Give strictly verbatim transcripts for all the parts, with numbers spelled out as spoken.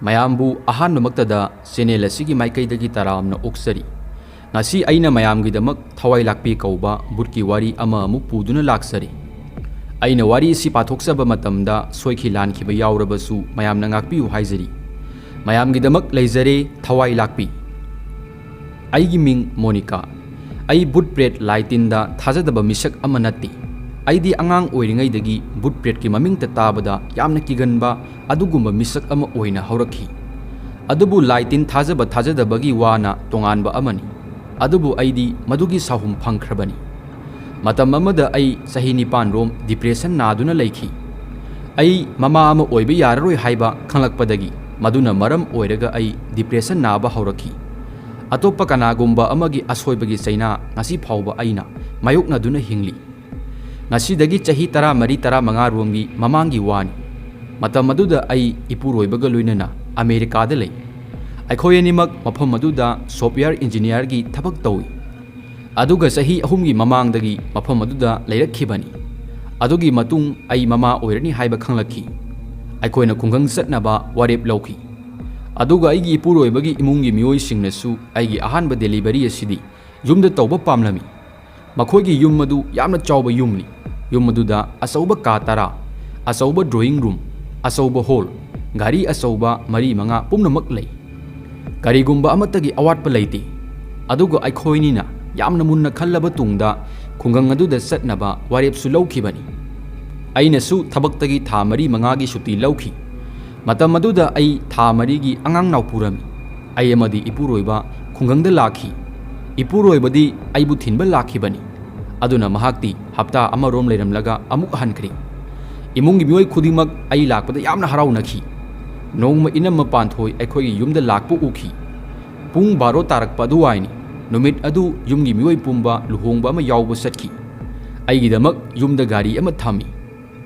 ꯃꯌꯥꯝꯕꯨ ꯑꯍꯥꯟꯕꯃꯛꯇꯗ ꯆꯦꯅꯦꯜ ꯑꯁꯤꯒꯤ ꯃꯥꯏꯀꯩꯗꯒꯤ ꯇꯔꯥꯝꯅ ꯑꯣꯛꯆꯔꯤ꯫ ꯉꯁꯤ ꯑꯩꯅ ꯃꯌꯥꯝꯒꯤꯗꯃꯛ ꯊꯋꯥꯏ ꯂꯥꯛꯄꯤ ꯀꯧꯕ ꯕꯨꯠꯀꯤ ꯋꯥꯔꯤ ꯑꯃ ꯑꯃꯨꯛ ꯄꯨꯗꯨꯅ ꯂꯥꯛꯆꯔꯤ꯫ ꯑꯩꯅ ꯋꯥꯔꯤ ꯑꯁꯤ ꯄꯥꯊꯣꯛꯆꯕ ꯃꯇꯝꯗ ꯁꯣꯏꯈꯤ ꯂꯥꯟꯈꯤꯕ ꯌꯥꯎꯔꯕꯁꯨ ꯃꯌꯥꯝꯅ ꯉꯥꯛꯄꯤꯌꯨ ꯍꯥꯏꯖꯔꯤ꯫ ꯃꯌꯥꯝꯒꯤꯗꯃꯛ ꯂꯩꯖꯔꯦ ꯊꯋꯥꯏ ꯂꯥꯛꯄꯤ꯫ ꯑꯩꯒꯤ ꯃꯤꯡ ꯃꯣꯅꯤꯀꯥ꯫ ꯑꯩ ꯕꯨꯠ ꯄ꯭ꯔꯦꯠ ꯂꯥꯏ ꯇꯤꯟꯗ ꯊꯥꯖꯗꯕ ꯃꯤꯁꯛ ꯑꯃ ꯅꯠꯇꯦ꯫ ꯑꯩꯗꯤ ꯑꯉꯥꯡ ꯑꯣꯏꯔꯤꯉꯩꯗꯒꯤ ꯕꯨꯠ ꯄ꯭ꯔꯦꯠꯀꯤ ꯃꯃꯤꯡꯇ ꯇꯥꯕꯗ ꯌꯥꯝꯅ ꯀꯤꯒꯟꯕ ꯑꯗꯨꯒꯨꯝꯕ ꯃꯤꯁꯛ ꯑꯃ ꯑꯣꯏꯅ ꯍꯧꯔꯛꯈꯤ꯫ ꯑꯗꯨꯕꯨ ꯂꯥꯏ ꯇꯤꯟ ꯊꯥꯖꯕ ꯊꯥꯖꯗꯕꯒꯤ ꯋꯥꯅ ꯇꯣꯉꯥꯟꯕ ꯑꯃꯅꯤ꯫ ꯑꯗꯨꯕꯨ ꯑꯩꯗꯤ ꯃꯗꯨꯒꯤ ꯁꯥꯍꯨꯝ ꯐꯪꯈ꯭ꯔꯕꯅꯤ꯫ ꯃꯇꯝ ꯑꯃꯗ ꯑꯩ ꯆꯍꯤ ꯅꯤꯄꯥꯟ ꯔꯣꯝ ꯗꯤꯄ꯭ꯔꯦꯁꯟ ꯅꯥꯗꯨꯅ ꯂꯩꯈꯤ꯫ ꯑꯩ ꯃꯃꯥ ꯑꯃ ꯑꯣꯏꯕ ꯌꯥꯔꯔꯣꯏ ꯍꯥꯏꯕ ꯈꯪꯂꯛꯄꯗꯒꯤ ꯃꯗꯨꯅ ꯃꯔꯝ ꯑꯣꯏꯔꯒ ꯑꯩ ꯗꯤꯄ꯭ꯔꯦꯁꯟ ꯅꯥꯕ ꯍꯧꯔꯛꯈꯤ꯫ ꯑꯇꯣꯞꯄ ꯀꯅꯥꯒꯨꯝꯕ ꯑꯃꯒꯤ ꯑꯁꯣꯏꯕꯒꯤ ꯆꯩꯅꯥ ꯉꯁꯤ ꯐꯥꯎꯕ ꯑꯩꯅ ꯃꯥꯌꯣꯛꯅꯗꯨꯅ ꯍꯤꯡꯂꯤ꯫ ꯉꯁꯤꯗꯒꯤ ꯆꯍꯤ ꯇꯔꯥꯃꯔꯤ ꯇꯔꯥꯃꯉꯥ ꯔꯣꯝꯒꯤ ꯃꯃꯥꯡꯒꯤ ꯋꯥꯅꯤ꯫ ꯃꯇꯝ ꯑꯗꯨꯗ ꯑꯩ ꯏꯄꯨꯔꯣꯏꯕꯒ ꯂꯣꯏꯅꯅ ꯑꯃꯦꯔꯤꯀꯥꯗ ꯂꯩ꯫ ꯑꯩꯈꯣꯏ ꯑꯅꯤꯃꯛ ꯃꯐꯝ ꯑꯗꯨꯗ ꯁꯣꯐꯋꯦꯌꯔ ꯏꯟꯖꯤꯅꯤꯌꯔꯒꯤ ꯊꯕꯛ ꯇꯧꯏ꯫ ꯑꯗꯨꯒ ꯆꯍꯤ ꯑꯍꯨꯝꯒꯤ ꯃꯃꯥꯡꯗꯒꯤ ꯃꯐꯝ ꯑꯗꯨꯗ ꯂꯩꯔꯛꯈꯤꯕꯅꯤ꯫ ꯑꯗꯨꯒꯤ ꯃꯇꯨꯡ ꯑꯩ ꯃꯃꯥ ꯑꯣꯏꯔꯅꯤ ꯍꯥꯏꯕ ꯈꯪꯂꯛꯈꯤ꯫ ꯑꯩꯈꯣꯏꯅ ꯈꯨꯡꯒꯪ ꯆꯠꯅꯕ ꯋꯥꯔꯦꯞ ꯂꯧꯈꯤ꯫ ꯑꯗꯨꯒ ꯑꯩꯒꯤ ꯏꯄꯨꯔꯣꯏꯕꯒꯤ ꯏꯃꯨꯡꯒꯤ ꯃꯤꯑꯣꯏꯁꯤꯡꯅꯁꯨ ꯑꯩꯒꯤ ꯑꯍꯥꯟꯕ ꯗꯦꯂꯤꯚꯔꯤ ꯑꯁꯤꯗꯤ ꯌꯨꯝꯗ ꯇꯧꯕ ꯄꯥꯝꯂꯝꯃꯤ꯫ ꯃꯈꯣꯏꯒꯤ ꯌꯨꯝ ꯑꯗꯨ ꯌꯥꯝꯅ ꯆꯥꯎꯕ ꯌꯨꯝꯅꯤ꯫ ꯌꯨꯝ ꯑꯗꯨꯗ ꯑꯆꯧꯕ ꯀꯥ ꯇꯔꯥ, ꯑꯆꯧꯕ ꯗ꯭ꯔꯣꯌꯤꯡ ꯔꯨꯝ, ꯑꯆꯧꯕ ꯍꯣꯜ, ꯒꯥꯔꯤ ꯑꯆꯧꯕ ꯃꯔꯤ ꯃꯉꯥ ꯄꯨꯝꯅꯃꯛ ꯂꯩ꯫ ꯀꯔꯤꯒꯨꯝꯕ ꯑꯃꯠꯇꯒꯤ ꯑꯋꯥꯠꯄ ꯂꯩꯇꯦ꯫ ꯑꯗꯨꯒ ꯑꯩꯈꯣꯏꯅꯤꯅ ꯌꯥꯝꯅ ꯃꯨꯟꯅ ꯈꯜꯂꯕ ꯇꯨꯡꯗ ꯈꯨꯡꯒꯪ ꯑꯗꯨꯗ ꯆꯠꯅꯕ ꯋꯥꯔꯦꯞꯁꯨ ꯂꯧꯈꯤꯕꯅꯤ꯫ ꯑꯩꯅꯁꯨ ꯊꯕꯛꯇꯒꯤ ꯊꯥ ꯃꯔꯤ ꯃꯉꯥꯒꯤ ꯁꯨꯇꯤ ꯂꯧꯈꯤ꯫ ꯃꯇꯝ ꯑꯗꯨꯗ ꯑꯩ ꯊꯥ ꯃꯔꯤꯒꯤ ꯑꯉꯥꯡ ꯅꯥꯎ ꯄꯨꯔꯝꯃꯤ꯫ ꯑꯩ ꯑꯃꯗꯤ ꯏꯄꯨꯔꯣꯏꯕ ꯈꯨꯡꯒꯪꯗ ꯂꯥꯛꯈꯤ꯫ ꯏꯄꯨꯔꯣꯏꯕꯗꯤ ꯑꯩꯕꯨ ꯊꯤꯟꯕ ꯂꯥꯛꯈꯤꯕꯅꯤ꯫ ꯑꯗꯨꯅ ꯃꯍꯥꯛꯇꯤ ꯍꯞꯇꯥ ꯑꯃꯔꯣꯝ ꯂꯩꯔꯝꯂꯒ ꯑꯃꯨꯛ ꯍꯟꯈ꯭ꯔꯦ꯫ ꯏꯃꯨꯡꯒꯤ ꯃꯤꯑꯣꯏ ꯈꯨꯗꯤꯡꯃꯛ ꯑꯩ ꯂꯥꯛꯄꯗ ꯌꯥꯝꯅ ꯍꯔꯥꯎꯅꯈꯤ꯫ ꯅꯣꯡꯃ ꯏꯅꯝꯃ ꯄꯥꯟꯊꯣꯏ ꯑꯩꯈꯣꯏꯒꯤ ꯌꯨꯝꯗ ꯂꯥꯛꯄ ꯎꯈꯤ꯫ ꯄꯨꯡ ꯕꯥꯔꯣ ꯇꯥꯔꯛꯄ ꯑꯗꯨꯋꯥꯏꯅꯤ꯫ ꯅꯨꯃꯤꯠ ꯑꯗꯨ ꯌꯨꯝꯒꯤ ꯃꯤꯑꯣꯏ ꯄꯨꯝꯕ ꯂꯨꯍꯣꯡꯕ ꯑꯃ ꯌꯥꯎꯕ ꯆꯠꯈꯤ꯫ ꯑꯩꯒꯤꯗꯃꯛ ꯌꯨꯝꯗ ꯒꯥꯔꯤ ꯑꯃ ꯊꯝꯃꯤ꯫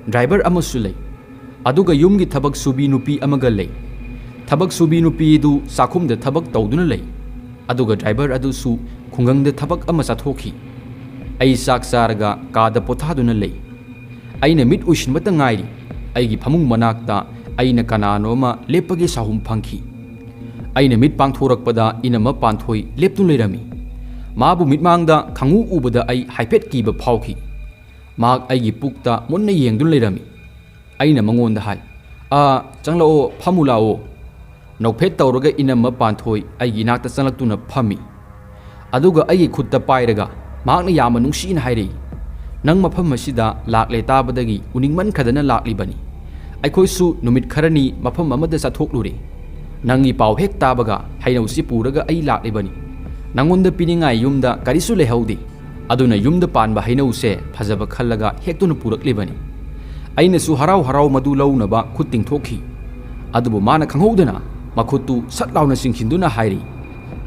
ꯗ꯭ꯔꯥꯏꯚꯔ ꯑꯃꯁꯨ ꯂꯩ꯫ ꯑꯗꯨꯒ ꯌꯨꯝꯒꯤ ꯊꯕꯛ ꯁꯨꯕꯤ ꯅꯨꯄꯤ ꯑꯃꯒ ꯂꯩ꯫ ꯊꯕꯛ ꯁꯨꯕꯤ ꯅꯨꯄꯤ ꯑꯗꯨ ꯆꯥꯛꯈꯨꯝꯗ ꯊꯕꯛ ꯇꯧꯗꯨꯅ ꯂꯩ꯫ ꯑꯗꯨꯒ ꯗ꯭ꯔꯥꯏꯚꯔ ꯑꯗꯨꯁꯨ ꯈꯨꯡꯒꯪꯗ ꯊꯕꯛ ꯑꯃ ꯆꯠꯊꯣꯛꯈꯤ꯫ ꯑꯩ ꯆꯥꯛ ꯆꯥꯔꯒ ꯀꯥꯗ ꯄꯣꯊꯥꯗꯨꯅ ꯂꯩ꯫ ꯑꯩꯅ ꯃꯤꯠ ꯎꯏꯁꯤꯟꯕꯇ ꯉꯥꯏꯔꯤ꯫ ꯑꯩꯒꯤ ꯐꯃꯨꯡ ꯃꯅꯥꯛꯇ ꯑꯩꯅ ꯀꯅꯥꯅꯣ ꯑꯃ ꯂꯦꯞꯄꯒꯤ ꯁꯥꯍꯨꯝ ꯐꯪꯈꯤ꯫ ꯑꯩꯅ ꯃꯤꯠ ꯄꯥꯡꯊꯣꯔꯛꯄꯗ ꯏꯅꯝꯃ ꯄꯥꯟꯊꯣꯏ ꯂꯦꯞꯇꯨꯅ ꯂꯩꯔꯝꯃꯤ꯫ ꯃꯥꯕꯨ ꯃꯤꯠꯃꯥꯡꯗ ꯈꯪꯎ ꯎꯕꯗ ꯑꯩ ꯍꯥꯏꯐꯦꯠ ꯀꯤꯕ ꯐꯥꯎꯈꯤ꯫ ꯃꯍꯥꯛ ꯑꯩꯒꯤ ꯄꯨꯛꯇ ꯃꯨꯟꯅ ꯌꯦꯡꯗꯨꯅ ꯂꯩꯔꯝꯃꯤ꯫ ꯑꯩꯅ ꯃꯉꯣꯟꯗ ꯍꯥꯏ, "ꯑꯥ, ꯆꯪꯂꯛꯑꯣ, ꯐꯝꯃꯨ ꯂꯥꯛꯑꯣ꯫" ꯅꯣꯛꯐꯦꯠ ꯇꯧꯔꯒ ꯏꯅꯝꯃ ꯄꯥꯟꯊꯣꯏ ꯑꯩꯒꯤ ꯏꯅꯥꯛꯇ ꯆꯪꯂꯛꯇꯨꯅ ꯐꯝꯃꯤ꯫ ꯑꯗꯨꯒ ꯑꯩꯒꯤ ꯈꯨꯠꯇ ꯄꯥꯏꯔꯒ ꯃꯍꯥꯛꯅ ꯌꯥꯝꯅ ꯅꯨꯡꯁꯤꯅ ꯍꯥꯏꯔꯛꯏ, "ꯅꯪ ꯃꯐꯝ ꯑꯁꯤꯗ ꯂꯥꯛꯂꯦ ꯇꯥꯕꯗꯒꯤ ꯎꯅꯤꯡꯃꯟꯈꯗꯅ ꯂꯥꯛꯂꯤꯕꯅꯤ꯫ ꯑꯩꯈꯣꯏꯁꯨ ꯅꯨꯃꯤꯠ ꯈꯔꯅꯤ ꯃꯐꯝ ꯑꯃꯗ ꯆꯠꯊꯣꯛꯂꯨꯔꯦ꯫ ꯅꯪꯒꯤ ꯄꯥꯎ ꯍꯦꯛ ꯇꯥꯕꯒ ꯍꯩꯅꯧꯁꯤ ꯄꯨꯔꯒ ꯑꯩ ꯂꯥꯛꯂꯤꯕꯅꯤ꯫ ꯅꯪꯉꯣꯟꯗ ꯄꯤꯅꯤꯡꯉꯥꯏ ꯌꯨꯝꯗ ꯀꯔꯤꯁꯨ ꯂꯩꯍꯧꯗꯦ꯫ ꯑꯗꯨꯅ ꯌꯨꯝꯗ ꯄꯥꯟꯕ ꯍꯩꯅꯧꯁꯦ ꯐꯖꯕ ꯈꯜꯂꯒ ꯍꯦꯛꯇꯨꯅ ꯄꯨꯔꯛꯂꯤꯕꯅꯤ꯫" ꯑꯩꯅꯁꯨ ꯍꯔꯥꯎ ꯍꯔꯥꯎ ꯃꯗꯨ ꯂꯧꯅꯕ ꯈꯨꯠ ꯇꯤꯡꯊꯣꯛꯈꯤ꯫ ꯑꯗꯨꯕꯨ ꯃꯥꯅ ꯈꯪꯍꯧꯗꯅ ꯃꯈꯨꯠꯇꯨ ꯁꯠ ꯂꯥꯎꯅ ꯆꯤꯡꯁꯤꯟꯗꯨꯅ ꯍꯥꯏꯔꯤ,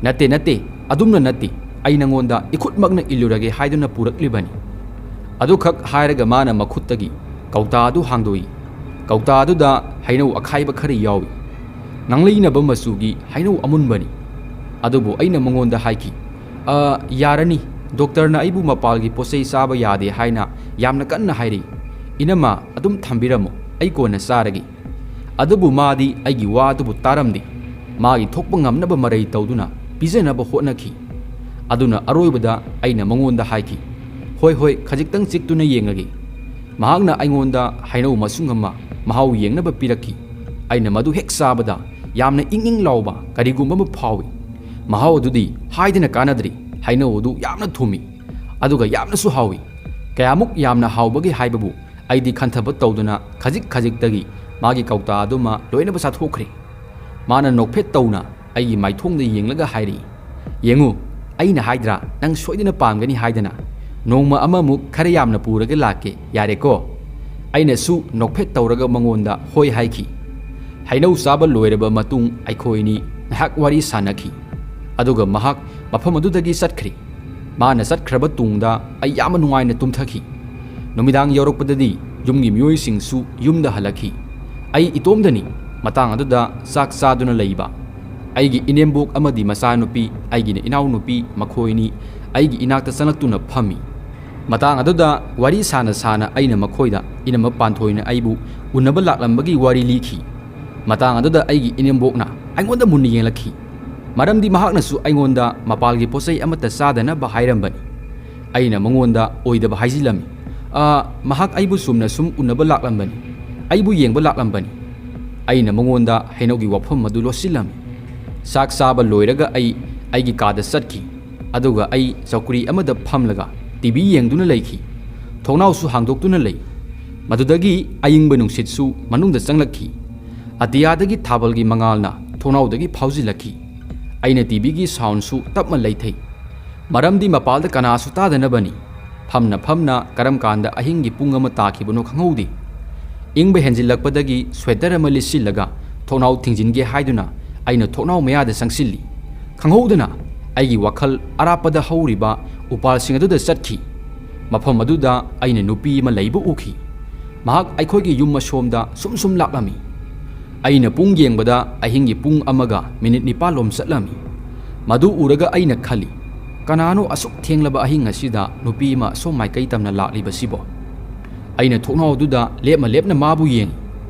"ꯅꯠꯇꯦ, ꯅꯠꯇꯦ, ꯑꯗꯨꯝꯅ ꯅꯠꯇꯦ꯫ ꯑꯩ ꯅꯉꯣꯟꯗ ꯏꯈꯨꯠꯃꯛꯅ ꯏꯜꯂꯨꯔꯒꯦ ꯍꯥꯏꯗꯨꯅ ꯄꯨꯔꯛꯂꯤꯕꯅꯤ꯫" ꯑꯗꯨꯈꯛ ꯍꯥꯏꯔꯒ ꯃꯥꯅ ꯃꯈꯨꯠꯇꯒꯤ ꯀꯧꯇꯥ ꯑꯗꯨ ꯍꯥꯡꯗꯣꯛꯏ꯫ ꯀꯧꯇꯥ ꯑꯗꯨꯗ ꯍꯩꯅꯧ ꯑꯈꯥꯏꯕ ꯈꯔ ꯌꯥꯎꯏ꯫ ꯉꯥꯡꯂꯩꯅꯕ ꯃꯆꯨꯒꯤ ꯍꯩꯅꯧ ꯑꯃꯨꯟꯕꯅꯤ꯫ ꯑꯗꯨꯕꯨ ꯑꯩꯅ ꯃꯉꯣꯟꯗ ꯍꯥꯏꯈꯤ, "ꯑ, ꯌꯥꯔꯅꯤ꯫ ꯗꯣꯛꯇꯔꯅ ꯑꯩꯕꯨ ꯃꯄꯥꯜꯒꯤ ꯄꯣꯠꯆꯩ ꯆꯥꯕ ꯌꯥꯗꯦ ꯍꯥꯏꯅ ꯌꯥꯝꯅ ꯀꯟꯅ ꯍꯥꯏꯔꯤ꯫ ꯏꯅꯝꯃ, ꯑꯗꯨꯝ ꯊꯝꯕꯤꯔꯝꯃꯣ, ꯑꯩ ꯀꯣꯟꯅ ꯆꯥꯔꯒꯦ꯫" ꯑꯗꯨꯕꯨ ꯃꯥꯗꯤ ꯑꯩꯒꯤ ꯋꯥ ꯑꯗꯨꯕꯨ ꯇꯥꯔꯝꯗꯦ꯫ ꯃꯥꯒꯤ ꯊꯣꯛꯄ ꯉꯝꯅꯕ ꯃꯔꯩ ꯇꯧꯗꯨꯅ ꯄꯤꯖꯅꯕ ꯍꯣꯠꯅꯈꯤ꯫ ꯑꯗꯨꯅ ꯑꯔꯣꯏꯕꯗ ꯑꯩꯅ ꯃꯉꯣꯟꯗ ꯍꯥꯏꯈꯤ, "ꯍꯣꯏ, ꯍꯣꯏ, ꯈꯖꯤꯛꯇꯪ ꯆꯤꯛꯇꯨꯅ ꯌꯦꯡꯉꯒꯦ꯫" ꯃꯍꯥꯛꯅ ꯑꯩꯉꯣꯟꯗ ꯍꯩꯅꯧ ꯃꯁꯨꯡ ꯑꯃ ꯃꯍꯥꯎ ꯌꯦꯡꯅꯕ ꯄꯤꯔꯛꯈꯤ꯫ ꯑꯩꯅ ꯃꯗꯨ ꯍꯦꯛ ꯆꯥꯕꯗ ꯌꯥꯝꯅ ꯏꯪ ꯏꯪ ꯂꯥꯎꯕ ꯀꯔꯤꯒꯨꯝꯕ ꯑꯃ ꯐꯥꯎꯏ꯫ ꯃꯍꯥꯎ ꯑꯗꯨꯗꯤ ꯍꯥꯏꯗꯅ ꯀꯥꯟꯅꯗ꯭ꯔꯤ꯫ ꯍꯩꯅꯧ ꯑꯗꯨ ꯌꯥꯝꯅ ꯊꯨꯝꯃꯤ, ꯑꯗꯨꯒ ꯌꯥꯝꯅꯁꯨ ꯍꯥꯎꯏ꯫ ꯀꯌꯥꯃꯨꯛ ꯌꯥꯝꯅ ꯍꯥꯎꯕꯒꯦ ꯍꯥꯏꯕꯕꯨ ꯑꯩꯗꯤ ꯈꯟꯊꯕ ꯇꯧꯗꯅ ꯈꯖꯤꯛ ꯈꯖꯤꯛꯇꯒꯤ ꯃꯥꯒꯤ ꯀꯧꯇꯥ ꯑꯗꯨꯃ ꯂꯣꯏꯅꯕ ꯆꯥꯊꯣꯛꯈ꯭ꯔꯦ꯫ ꯃꯥꯅ ꯅꯣꯛꯐꯦꯠ ꯇꯧꯅ ꯑꯩꯒꯤ ꯃꯥꯏꯊꯣꯡꯗ ꯌꯦꯡꯂꯒ ꯍꯥꯏꯔꯛꯏ, "ꯌꯦꯡꯉꯨ, ꯑꯩꯅ ꯍꯥꯏꯗ꯭ꯔꯥ, ꯅꯪ ꯁꯣꯏꯗꯅ ꯄꯥꯝꯒꯅꯤ ꯍꯥꯏꯗꯅ꯫ ꯅꯣꯡꯃ ꯑꯃꯃꯨꯛ ꯈꯔ ꯌꯥꯝꯅ ꯄꯨꯔꯒ ꯂꯥꯛꯀꯦ, ꯌꯥꯔꯦꯀꯣ?" ꯑꯩꯅꯁꯨ ꯅꯣꯛꯐꯦꯠ ꯇꯧꯔꯒ ꯃꯉꯣꯟꯗ ꯍꯣꯏ ꯍꯥꯏꯈꯤ꯫ ꯍꯩꯅꯧ ꯆꯥꯕ ꯂꯣꯏꯔꯕ ꯃꯇꯨꯡ ꯑꯩꯈꯣꯏꯅꯤ ꯉꯥꯏꯍꯥꯛ ꯋꯥꯔꯤ ꯁꯥꯟꯅꯈꯤ꯫ ꯑꯗꯨꯒ ꯃꯍꯥꯛ ꯃꯐꯝ ꯑꯗꯨꯗꯒꯤ ꯆꯠꯈ꯭ꯔꯦ꯫ ꯃꯥꯅ ꯆꯠꯈ꯭ꯔꯕ ꯇꯨꯡꯗ ꯑꯩ ꯌꯥꯝꯅ ꯅꯨꯡꯉꯥꯏꯅ ꯇꯨꯝꯊꯈꯤ꯫ ꯅꯨꯃꯤꯗꯥꯡ ꯌꯧꯔꯛꯄꯗꯗꯤ ꯌꯨꯝꯒꯤ ꯃꯤꯑꯣꯏꯁꯤꯡꯁꯨ ꯌꯨꯝꯗ ꯍꯜꯂꯛꯈꯤ꯫ ꯑꯩ ꯏꯇꯣꯝꯗꯅꯤ ꯃꯇꯥꯡ ꯑꯗꯨꯗ ꯆꯥꯛ ꯆꯥꯗꯨꯅ ꯂꯩꯕ꯫ ꯑꯩꯒꯤ ꯏꯅꯦꯝꯕꯣꯛ ꯑꯃꯗꯤ ꯃꯆꯥꯅꯨꯄꯤ, ꯑꯩꯒꯤꯅ ꯏꯅꯥꯎꯅꯨꯄꯤ, ꯃꯈꯣꯏꯅꯤ ꯑꯩꯒꯤ ꯏꯅꯥꯛꯇ ꯆꯪꯂꯛꯇꯨꯅ ꯐꯝꯃꯤ꯫ ꯃꯇꯥꯡ ꯑꯗꯨꯗ ꯋꯥꯔꯤ ꯁꯥꯅ ꯁꯥꯅ ꯑꯩꯅ ꯃꯈꯣꯏꯗ ꯏꯅꯝꯃ ꯄꯥꯟꯊꯣꯏꯅ ꯑꯩꯕꯨ ꯎꯅꯕ ꯂꯥꯛꯂꯝꯕꯒꯤ ꯋꯥꯔꯤ ꯂꯤꯈꯤ꯫ ꯃꯇꯥꯡ ꯑꯗꯨꯗ ꯑꯩꯒꯤ ꯏꯅꯦꯝꯕꯣꯛꯅ ꯑꯩꯉꯣꯟꯗ ꯃꯨꯟꯅ ꯌꯦꯡꯂꯛꯈꯤ꯫ ꯃꯔꯝꯗꯤ ꯃꯍꯥꯛꯅꯁꯨ ꯑꯩꯉꯣꯟꯗ ꯃꯄꯥꯜꯒꯤ ꯄꯣꯠꯆꯩ ꯑꯃꯠꯇ ꯆꯥꯗꯅꯕ ꯍꯥꯏꯔꯝꯕꯅꯤ꯫ ꯑꯩꯅ ꯃꯉꯣꯟꯗ ꯑꯣꯏꯗꯕ ꯍꯥꯏꯖꯤꯜꯂꯝꯃꯤ꯫ "ꯑ, ꯃꯍꯥꯛ ꯑꯩꯕꯨ ꯆꯨꯝꯅ ꯁꯨꯝ ꯎꯅꯕ ꯂꯥꯛꯂꯝꯕꯅꯤ, ꯑꯩꯕꯨ ꯌꯦꯡꯕ ꯂꯥꯛꯂꯝꯕꯅꯤ꯫" ꯑꯩꯅ ꯃꯉꯣꯟꯗ ꯍꯩꯅꯧꯒꯤ ꯋꯥꯐꯝ ꯑꯗꯨ ꯂꯣꯠꯁꯤꯜꯂꯝꯃꯤ꯫ ꯆꯥꯛ ꯆꯥꯕ ꯂꯣꯏꯔꯒ ꯑꯩ ꯑꯩꯒꯤ ꯀꯥꯗ ꯆꯠꯈꯤ꯫ ꯑꯗꯨꯒ ꯑꯩ ꯆꯧꯀ꯭ꯔꯤ ꯑꯃꯗ ꯐꯝꯂꯒ ꯇꯤ ꯚꯤ ꯌꯦꯡꯗꯨꯅ ꯂꯩꯈꯤ꯫ ꯊꯣꯡꯅꯥꯎꯁꯨ ꯍꯥꯡꯗꯣꯛꯇꯨꯅ ꯂꯩ꯫ ꯃꯗꯨꯗꯒꯤ ꯑꯏꯪꯕ ꯅꯨꯡꯁꯤꯠꯁꯨ ꯃꯅꯨꯡꯗ ꯆꯪꯂꯛꯈꯤ꯫ ꯑꯇꯤꯌꯥꯗꯒꯤ ꯊꯥꯕꯜꯒꯤ ꯃꯉꯥꯜꯅ ꯊꯣꯡꯅꯥꯎꯗꯒꯤ ꯐꯥꯎꯖꯤꯜꯂꯛꯈꯤ꯫ ꯑꯩꯅ ꯇꯤ ꯚꯤꯒꯤ ꯁꯥꯎꯟꯁꯨ ꯇꯞꯅ ꯂꯩꯊꯩ꯫ ꯃꯔꯝꯗꯤ ꯃꯄꯥꯜꯗ ꯀꯅꯥꯁꯨ ꯇꯥꯗꯅꯕꯅꯤ꯫ ꯐꯝꯅ ꯐꯝꯅ ꯀꯔꯝ ꯀꯥꯟꯗ ꯑꯍꯤꯡꯒꯤ ꯄꯨꯡ ꯑꯃ ꯇꯥꯈꯤꯕꯅꯣ ꯈꯪꯍꯧꯗꯦ꯫ ꯏꯪꯕ ꯍꯦꯟꯖꯤꯜꯂꯛꯄꯗꯒꯤ ꯁ꯭ꯋꯦꯇꯔ ꯑꯃ ꯂꯤꯠꯁꯤꯜꯂꯒ ꯊꯣꯡꯅꯥꯎ ꯊꯤꯡꯖꯤꯟꯒꯦ ꯍꯥꯏꯗꯨꯅ ꯑꯩꯅ ꯊꯣꯡꯅꯥꯎ ꯃꯌꯥꯗ ꯆꯪꯁꯤꯜꯂꯤ꯫ ꯈꯪꯍꯧꯗꯅ ꯑꯩꯒꯤ ꯋꯥꯈꯜ ꯑꯔꯥꯞꯄꯗ ꯍꯧꯔꯤꯕ ꯎꯄꯥꯜꯁꯤꯡ ꯑꯗꯨꯗ ꯆꯠꯈꯤ꯫ ꯃꯐꯝ ꯑꯗꯨꯗ ꯑꯩꯅ ꯅꯨꯄꯤ ꯑꯃ ꯂꯩꯕ ꯎꯈꯤ꯫ ꯃꯍꯥꯛ ꯑꯩꯈꯣꯏꯒꯤ ꯌꯨꯝ ꯑꯁꯣꯝꯗ ꯁꯨꯝ ꯁꯨꯝ ꯂꯥꯛꯂꯝꯃꯤ꯫ ꯑꯩꯅ ꯄꯨꯡ ꯌꯦꯡꯕꯗ ꯑꯍꯤꯡꯒꯤ ꯄꯨꯡ ꯑꯃꯒ ꯃꯤꯅꯤꯠ ꯅꯤꯄꯥꯜ ꯂꯣꯝ ꯆꯠꯂꯝꯃꯤ꯫ ꯃꯗꯨ ꯎꯔꯒ ꯑꯩꯅ ꯈꯜꯂꯤ, "ꯀꯅꯥꯅꯣ ꯑꯁꯨꯛ ꯊꯦꯡꯂꯕ ꯑꯍꯤꯡ ꯑꯁꯤꯗ ꯅꯨꯄꯤ ꯑꯃ ꯑꯁꯣꯝ ꯃꯥꯏꯀꯩ ꯇꯝꯅ ꯂꯥꯛꯂꯤꯕꯁꯤꯕꯣ?" ꯑꯩꯅ ꯊꯣꯡꯅꯥꯎ ꯑꯗꯨꯗ ꯂꯦꯞꯅ ꯂꯦꯞꯅ ꯃꯥꯕꯨ ꯌꯦꯡꯉꯤ꯫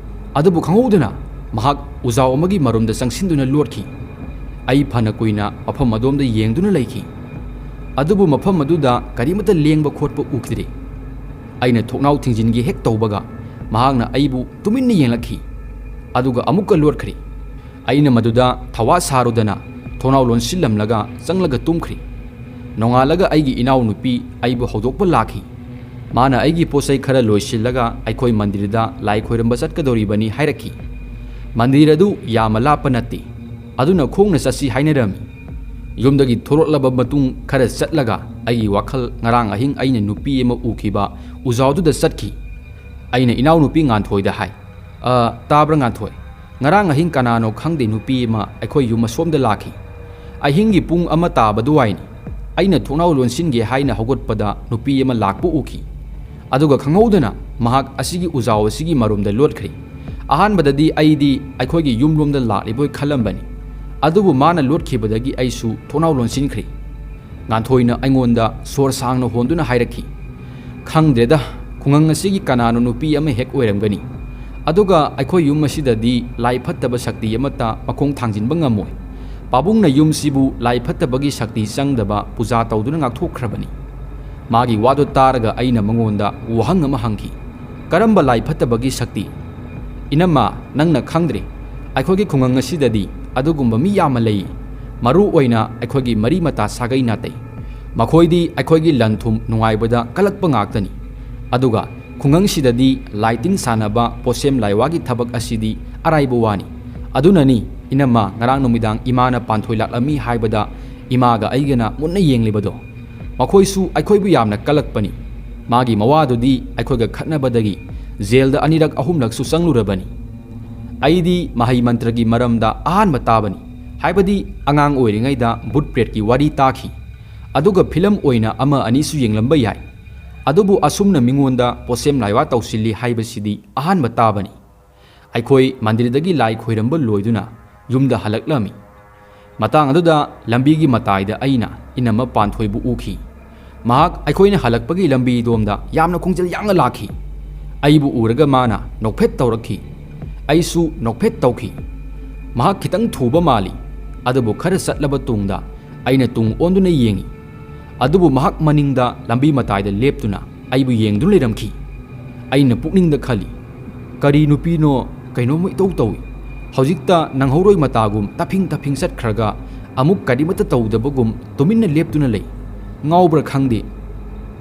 ꯑꯗꯨꯕꯨ ꯈꯪꯍꯧꯗꯅ ꯃꯍꯥꯛ ꯎꯖꯥꯎ ꯑꯃꯒꯤ ꯃꯔꯨꯝꯗ ꯆꯪꯁꯤꯟꯗꯨꯅ ꯂꯣꯠꯈꯤ꯫ ꯑꯩ ꯐꯅ ꯀꯨꯏꯅ ꯃꯐꯝ ꯑꯗꯣꯝꯗ ꯌꯦꯡꯗꯨꯅ ꯂꯩꯈꯤ꯫ ꯑꯗꯨꯕꯨ ꯃꯐꯝ ꯑꯗꯨꯗ ꯀꯔꯤꯃꯠꯇ ꯂꯦꯡꯕ ꯈꯣꯠꯄ ꯎꯈꯤꯗ꯭ꯔꯦ꯫ ꯑꯩꯅ ꯊꯣꯡꯅꯥꯎ ꯊꯤꯡꯖꯤꯟꯒꯦ ꯍꯦꯛ ꯇꯧꯕꯒ ꯃꯍꯥꯛꯅ ꯑꯩꯕꯨ ꯇꯨꯃꯤꯟꯅ ꯌꯦꯡꯂꯛꯈꯤ꯫ ꯑꯗꯨꯒ ꯑꯃꯨꯛꯀ ꯂꯣꯠꯈ꯭ꯔꯦ꯫ ꯑꯩꯅ ꯃꯗꯨꯗ ꯊꯋꯥ ꯁꯥꯔꯨꯗꯅ ꯊꯣꯡꯅꯥꯎ ꯂꯣꯟꯁꯤꯜꯂꯝꯂꯒ ꯆꯪꯂꯒ ꯇꯨꯝꯈ꯭ꯔꯦ꯫ ꯅꯣꯡꯉꯥꯜꯂꯒ ꯑꯩꯒꯤ ꯏꯅꯥꯎꯅꯨꯄꯤ ꯑꯩꯕꯨ ꯍꯧꯗꯣꯛꯄ ꯂꯥꯛꯈꯤ꯫ ꯃꯥꯅ ꯑꯩꯒꯤ ꯄꯣꯠꯆꯩ ꯈꯔ ꯂꯣꯏꯁꯤꯜꯂꯒ ꯑꯩꯈꯣꯏ ꯃꯟꯗꯤꯔꯗ ꯂꯥꯏ ꯈꯣꯏꯔꯝꯕ ꯆꯠꯀꯗꯧꯔꯤꯕꯅꯤ ꯍꯥꯏꯔꯛꯈꯤ꯫ ꯃꯟꯗꯤꯔ ꯑꯗꯨ ꯌꯥꯝꯅ ꯂꯥꯞꯄ ꯅꯠꯇꯦ, ꯑꯗꯨꯅ ꯈꯣꯡꯅ ꯆꯠꯁꯤ ꯍꯥꯏꯅꯔꯝꯃꯤ꯫ ꯌꯨꯝꯗꯒꯤ ꯊꯣꯛꯂꯛꯂꯕ ꯃꯇꯨꯡ ꯈꯔ ꯆꯠꯂꯒ ꯑꯩꯒꯤ ꯋꯥꯈꯜ ꯉꯔꯥꯡ ꯑꯍꯤꯡ ꯑꯩꯅ ꯅꯨꯄꯤ ꯑꯃ ꯎꯈꯤꯕ ꯎꯖꯥꯎꯗꯨꯗ ꯆꯠꯈꯤ꯫ ꯑꯩꯅ ꯏꯅꯥꯎꯅꯨꯄꯤ ꯉꯥꯟꯊꯣꯏꯗ ꯍꯥꯏ, "ꯑ, ꯇꯥꯕ꯭ꯔꯥ ꯉꯥꯟꯊꯣꯏ? ꯉꯔꯥꯡ ꯑꯍꯤꯡ ꯀꯅꯥꯅꯣ ꯈꯪꯗꯦ ꯅꯨꯄꯤ ꯑꯃ ꯑꯩꯈꯣꯏ ꯌꯨꯝ ꯑꯁꯣꯝꯗ ꯂꯥꯛꯈꯤ꯫ ꯑꯍꯤꯡꯒꯤ ꯄꯨꯡ ꯑꯃ ꯇꯥꯕ ꯑꯗꯨꯋꯥꯏꯅꯤ꯫ ꯑꯩꯅ ꯊꯣꯡꯅꯥꯎ ꯂꯣꯟꯁꯤꯟꯒꯦ ꯍꯥꯏꯅ ꯍꯧꯒꯠꯄꯗ ꯅꯨꯄꯤ ꯑꯃ ꯂꯥꯛꯄ ꯎꯈꯤ꯫ ꯑꯗꯨꯒ ꯈꯪꯍꯧꯗꯅ ꯃꯍꯥꯛ ꯑꯁꯤꯒꯤ ꯎꯖꯥꯎ ꯑꯁꯤꯒꯤ ꯃꯔꯨꯝꯗ ꯂꯣꯠꯈ꯭ꯔꯦ꯫ ꯑꯍꯥꯟꯕꯗꯗꯤ ꯑꯩꯗꯤ ꯑꯩꯈꯣꯏꯒꯤ ꯌꯨꯝꯂꯣꯝꯗ ꯂꯥꯛꯂꯤꯕꯣꯏ ꯈꯜꯂꯝꯕꯅꯤ꯫ ꯑꯗꯨꯕꯨ ꯃꯥꯅ ꯂꯣꯠꯈꯤꯕꯗꯒꯤ ꯑꯩꯁꯨ ꯊꯣꯡꯅꯥꯎ ꯂꯣꯟꯁꯤꯟꯈ꯭ꯔꯦ꯫" ꯉꯥꯟꯊꯣꯏꯅ ꯑꯩꯉꯣꯟꯗ ꯁꯣꯔ ꯁꯥꯡꯅ ꯍꯣꯟꯗꯨꯅ ꯍꯥꯏꯔꯛꯈꯤ, "ꯈꯪꯗ꯭ꯔꯦꯗ, ꯈꯨꯡꯒꯪ ꯑꯁꯤꯒꯤ ꯀꯅꯥꯅꯣ ꯅꯨꯄꯤ ꯑꯃ ꯍꯦꯛ ꯑꯣꯏꯔꯝꯒꯅꯤ꯫ ꯑꯗꯨꯒ ꯑꯩꯈꯣꯏ ꯌꯨꯝ ꯑꯁꯤꯗꯗꯤ ꯂꯥꯏ ꯐꯠꯇꯕ ꯁꯛꯇꯤ ꯑꯃꯠꯇ ꯃꯈꯣꯡ ꯊꯥꯡꯖꯤꯟꯕ ꯉꯝꯃꯣꯏ꯫ ꯄꯥꯕꯨꯡꯅ ꯌꯨꯝꯁꯤꯕꯨ ꯂꯥꯏ ꯐꯠꯇꯕꯒꯤ ꯁꯛꯇꯤ ꯆꯪꯗꯕ ꯄꯨꯖꯥ ꯇꯧꯗꯨꯅ ꯉꯥꯛꯊꯣꯛꯈ꯭ꯔꯕꯅꯤ꯫" ꯃꯥꯒꯤ ꯋꯥꯗꯨ ꯇꯥꯔꯒ ꯑꯩꯅ ꯃꯉꯣꯟꯗ ꯋꯥꯍꯪ ꯑꯃ ꯍꯪꯈꯤ꯫ "ꯀꯔꯝꯕ ꯂꯥꯏ ꯐꯠꯇꯕꯒꯤ ꯁꯛꯇꯤ?" "ꯏꯅꯝꯃ, ꯅꯪꯅ ꯈꯪꯗ꯭ꯔꯤ꯫ ꯑꯩꯈꯣꯏꯒꯤ ꯈꯨꯡꯒꯪ ꯑꯁꯤꯗꯗꯤ ꯑꯗꯨꯒꯨꯝꯕ ꯃꯤ ꯌꯥꯝꯅ ꯂꯩ꯫ ꯃꯔꯨ ꯑꯣꯏꯅ ꯑꯩꯈꯣꯏꯒꯤ ꯃꯔꯤ ꯃꯇꯥ ꯁꯥꯒꯩ ꯅꯥꯇꯩ꯫ ꯃꯈꯣꯏꯗꯤ ꯑꯩꯈꯣꯏꯒꯤ ꯂꯟ ꯊꯨꯝ ꯅꯨꯡꯉꯥꯏꯕꯗ ꯀꯜꯂꯛꯄ ꯉꯥꯛꯇꯅꯤ꯫ ꯑꯗꯨꯒ ꯈꯨꯡꯒꯪꯁꯤꯗꯗꯤ ꯂꯥꯏ ꯇꯤꯟ ꯁꯥꯟꯅꯕ, ꯄꯣꯠꯁꯦꯝ ꯂꯥꯏꯋꯥꯒꯤ ꯊꯕꯛ ꯑꯁꯤꯗꯤ ꯑꯔꯥꯏꯕ ꯋꯥꯅꯤ꯫ ꯑꯗꯨꯅꯅꯤ ꯏꯅꯝꯃ ꯉꯔꯥꯡ ꯅꯨꯃꯤꯗꯥꯡ ꯏꯃꯥꯅ ꯄꯥꯟꯊꯣꯏ ꯂꯥꯛꯂꯝꯃꯤ ꯍꯥꯏꯕꯗ ꯏꯃꯥꯒ ꯑꯩꯒꯅ ꯃꯨꯟꯅ ꯌꯦꯡꯂꯤꯕꯗꯣ꯫ ꯃꯈꯣꯏꯁꯨ ꯑꯩꯈꯣꯏꯕꯨ ꯌꯥꯝꯅ ꯀꯜꯂꯛꯄꯅꯤ꯫ ꯃꯥꯒꯤ ꯃꯋꯥꯗꯨꯗꯤ ꯑꯩꯈꯣꯏꯒ ꯈꯠꯅꯕꯗꯒꯤ ꯖꯦꯜꯗ ꯑꯅꯤꯔꯛ ꯑꯍꯨꯝꯂꯛꯁꯨ ꯆꯪꯂꯨꯔꯕꯅꯤ꯫ ꯑꯩꯗꯤ ꯃꯍꯩ ꯃꯟꯇ꯭ꯔꯒꯤ ꯃꯔꯝꯗ ꯑꯍꯥꯟꯕ ꯇꯥꯕꯅꯤ꯫ ꯍꯥꯏꯕꯗꯤ ꯑꯉꯥꯡ ꯑꯣꯏꯔꯤꯉꯩꯗ ꯚꯨꯠ ꯄ꯭ꯔꯦꯠꯀꯤ ꯋꯥꯔꯤ ꯇꯥꯈꯤ꯫ ꯑꯗꯨꯒ ꯐꯤꯂꯝ ꯑꯣꯏꯅ ꯑꯃ ꯑꯅꯤꯁꯨ ꯌꯦꯡꯂꯝꯕ ꯌꯥꯏ꯫ ꯑꯗꯨꯕꯨ ꯑꯁꯨꯝꯅ ꯃꯤꯉꯣꯟꯗ ꯄꯣꯠꯁꯦꯝ ꯂꯥꯏꯋꯥ ꯇꯧꯁꯤꯜꯂꯤ ꯍꯥꯏꯕꯁꯤꯗꯤ ꯑꯍꯥꯟꯕ ꯇꯥꯕꯅꯤ꯫" ꯑꯩꯈꯣꯏ ꯃꯟꯗꯤꯔꯗꯒꯤ ꯂꯥꯏ ꯈꯣꯏꯔꯝꯕ ꯂꯣꯏꯗꯨꯅ ꯌꯨꯝꯗ ꯍꯜꯂꯛꯂꯝꯃꯤ꯫ ꯃꯇꯥꯡ ꯑꯗꯨꯗ ꯂꯝꯕꯤꯒꯤ ꯃꯇꯥꯏꯗ ꯑꯩꯅ ꯏꯅꯝꯃ ꯄꯥꯟꯊꯣꯏꯕꯨ ꯎꯈꯤ꯫ ꯃꯍꯥꯛ ꯑꯩꯈꯣꯏꯅ ꯍꯜꯂꯛꯄꯒꯤ ꯂꯝꯕꯤꯗꯣꯝꯗ ꯌꯥꯝꯅ ꯈꯣꯡꯖꯦꯜ ꯌꯥꯡꯅ ꯂꯥꯛꯈꯤ꯫ ꯑꯩꯕꯨ ꯎꯔꯒ ꯃꯥꯅ ꯅꯣꯛꯐꯦꯠ ꯇꯧꯔꯛꯈꯤ꯫ ꯑꯩꯁꯨ ꯅꯣꯛꯐꯦꯠ ꯇꯧꯈꯤ꯫ ꯃꯍꯥꯛ ꯈꯤꯇꯪ ꯊꯨꯕ ꯃꯥꯜꯂꯤ, ꯑꯗꯨꯕꯨ ꯈꯔ ꯆꯠꯂꯕ ꯇꯨꯡꯗ ꯑꯩꯅ ꯇꯨꯡ ꯑꯣꯟꯗꯨꯅ ꯌꯦꯡꯉꯤ꯫ ꯑꯗꯨꯕꯨ ꯃꯍꯥꯛ ꯃꯅꯤꯡꯗ ꯂꯝꯕꯤ ꯃꯇꯥꯏꯗ ꯂꯦꯞꯇꯨꯅ ꯑꯩꯕꯨ ꯌꯦꯡꯗꯨꯅ ꯂꯩꯔꯝꯈꯤ꯫ ꯑꯩꯅ ꯄꯨꯛꯅꯤꯡꯗ ꯈꯜꯂꯤ, "ꯀꯔꯤ ꯅꯨꯄꯤꯅꯣ, ꯀꯩꯅꯣꯝꯃ ꯏꯇꯧ ꯇꯧꯏ꯫ ꯍꯧꯖꯤꯛꯇ ꯅꯪꯍꯧꯔꯣꯏ ꯃꯇꯥꯒꯨꯝ ꯇꯞꯐꯤꯡ ꯇꯞꯐꯤꯡ ꯆꯠꯈ꯭ꯔꯒ ꯑꯃꯨꯛ ꯀꯔꯤꯃꯠꯇ ꯇꯧꯗꯕꯒꯨꯝ ꯇꯨꯃꯤꯟꯅ ꯂꯦꯞꯇꯨꯅ ꯂꯩ꯫ ꯉꯥꯎꯕ꯭ꯔꯥ ꯈꯪꯗꯦ꯫"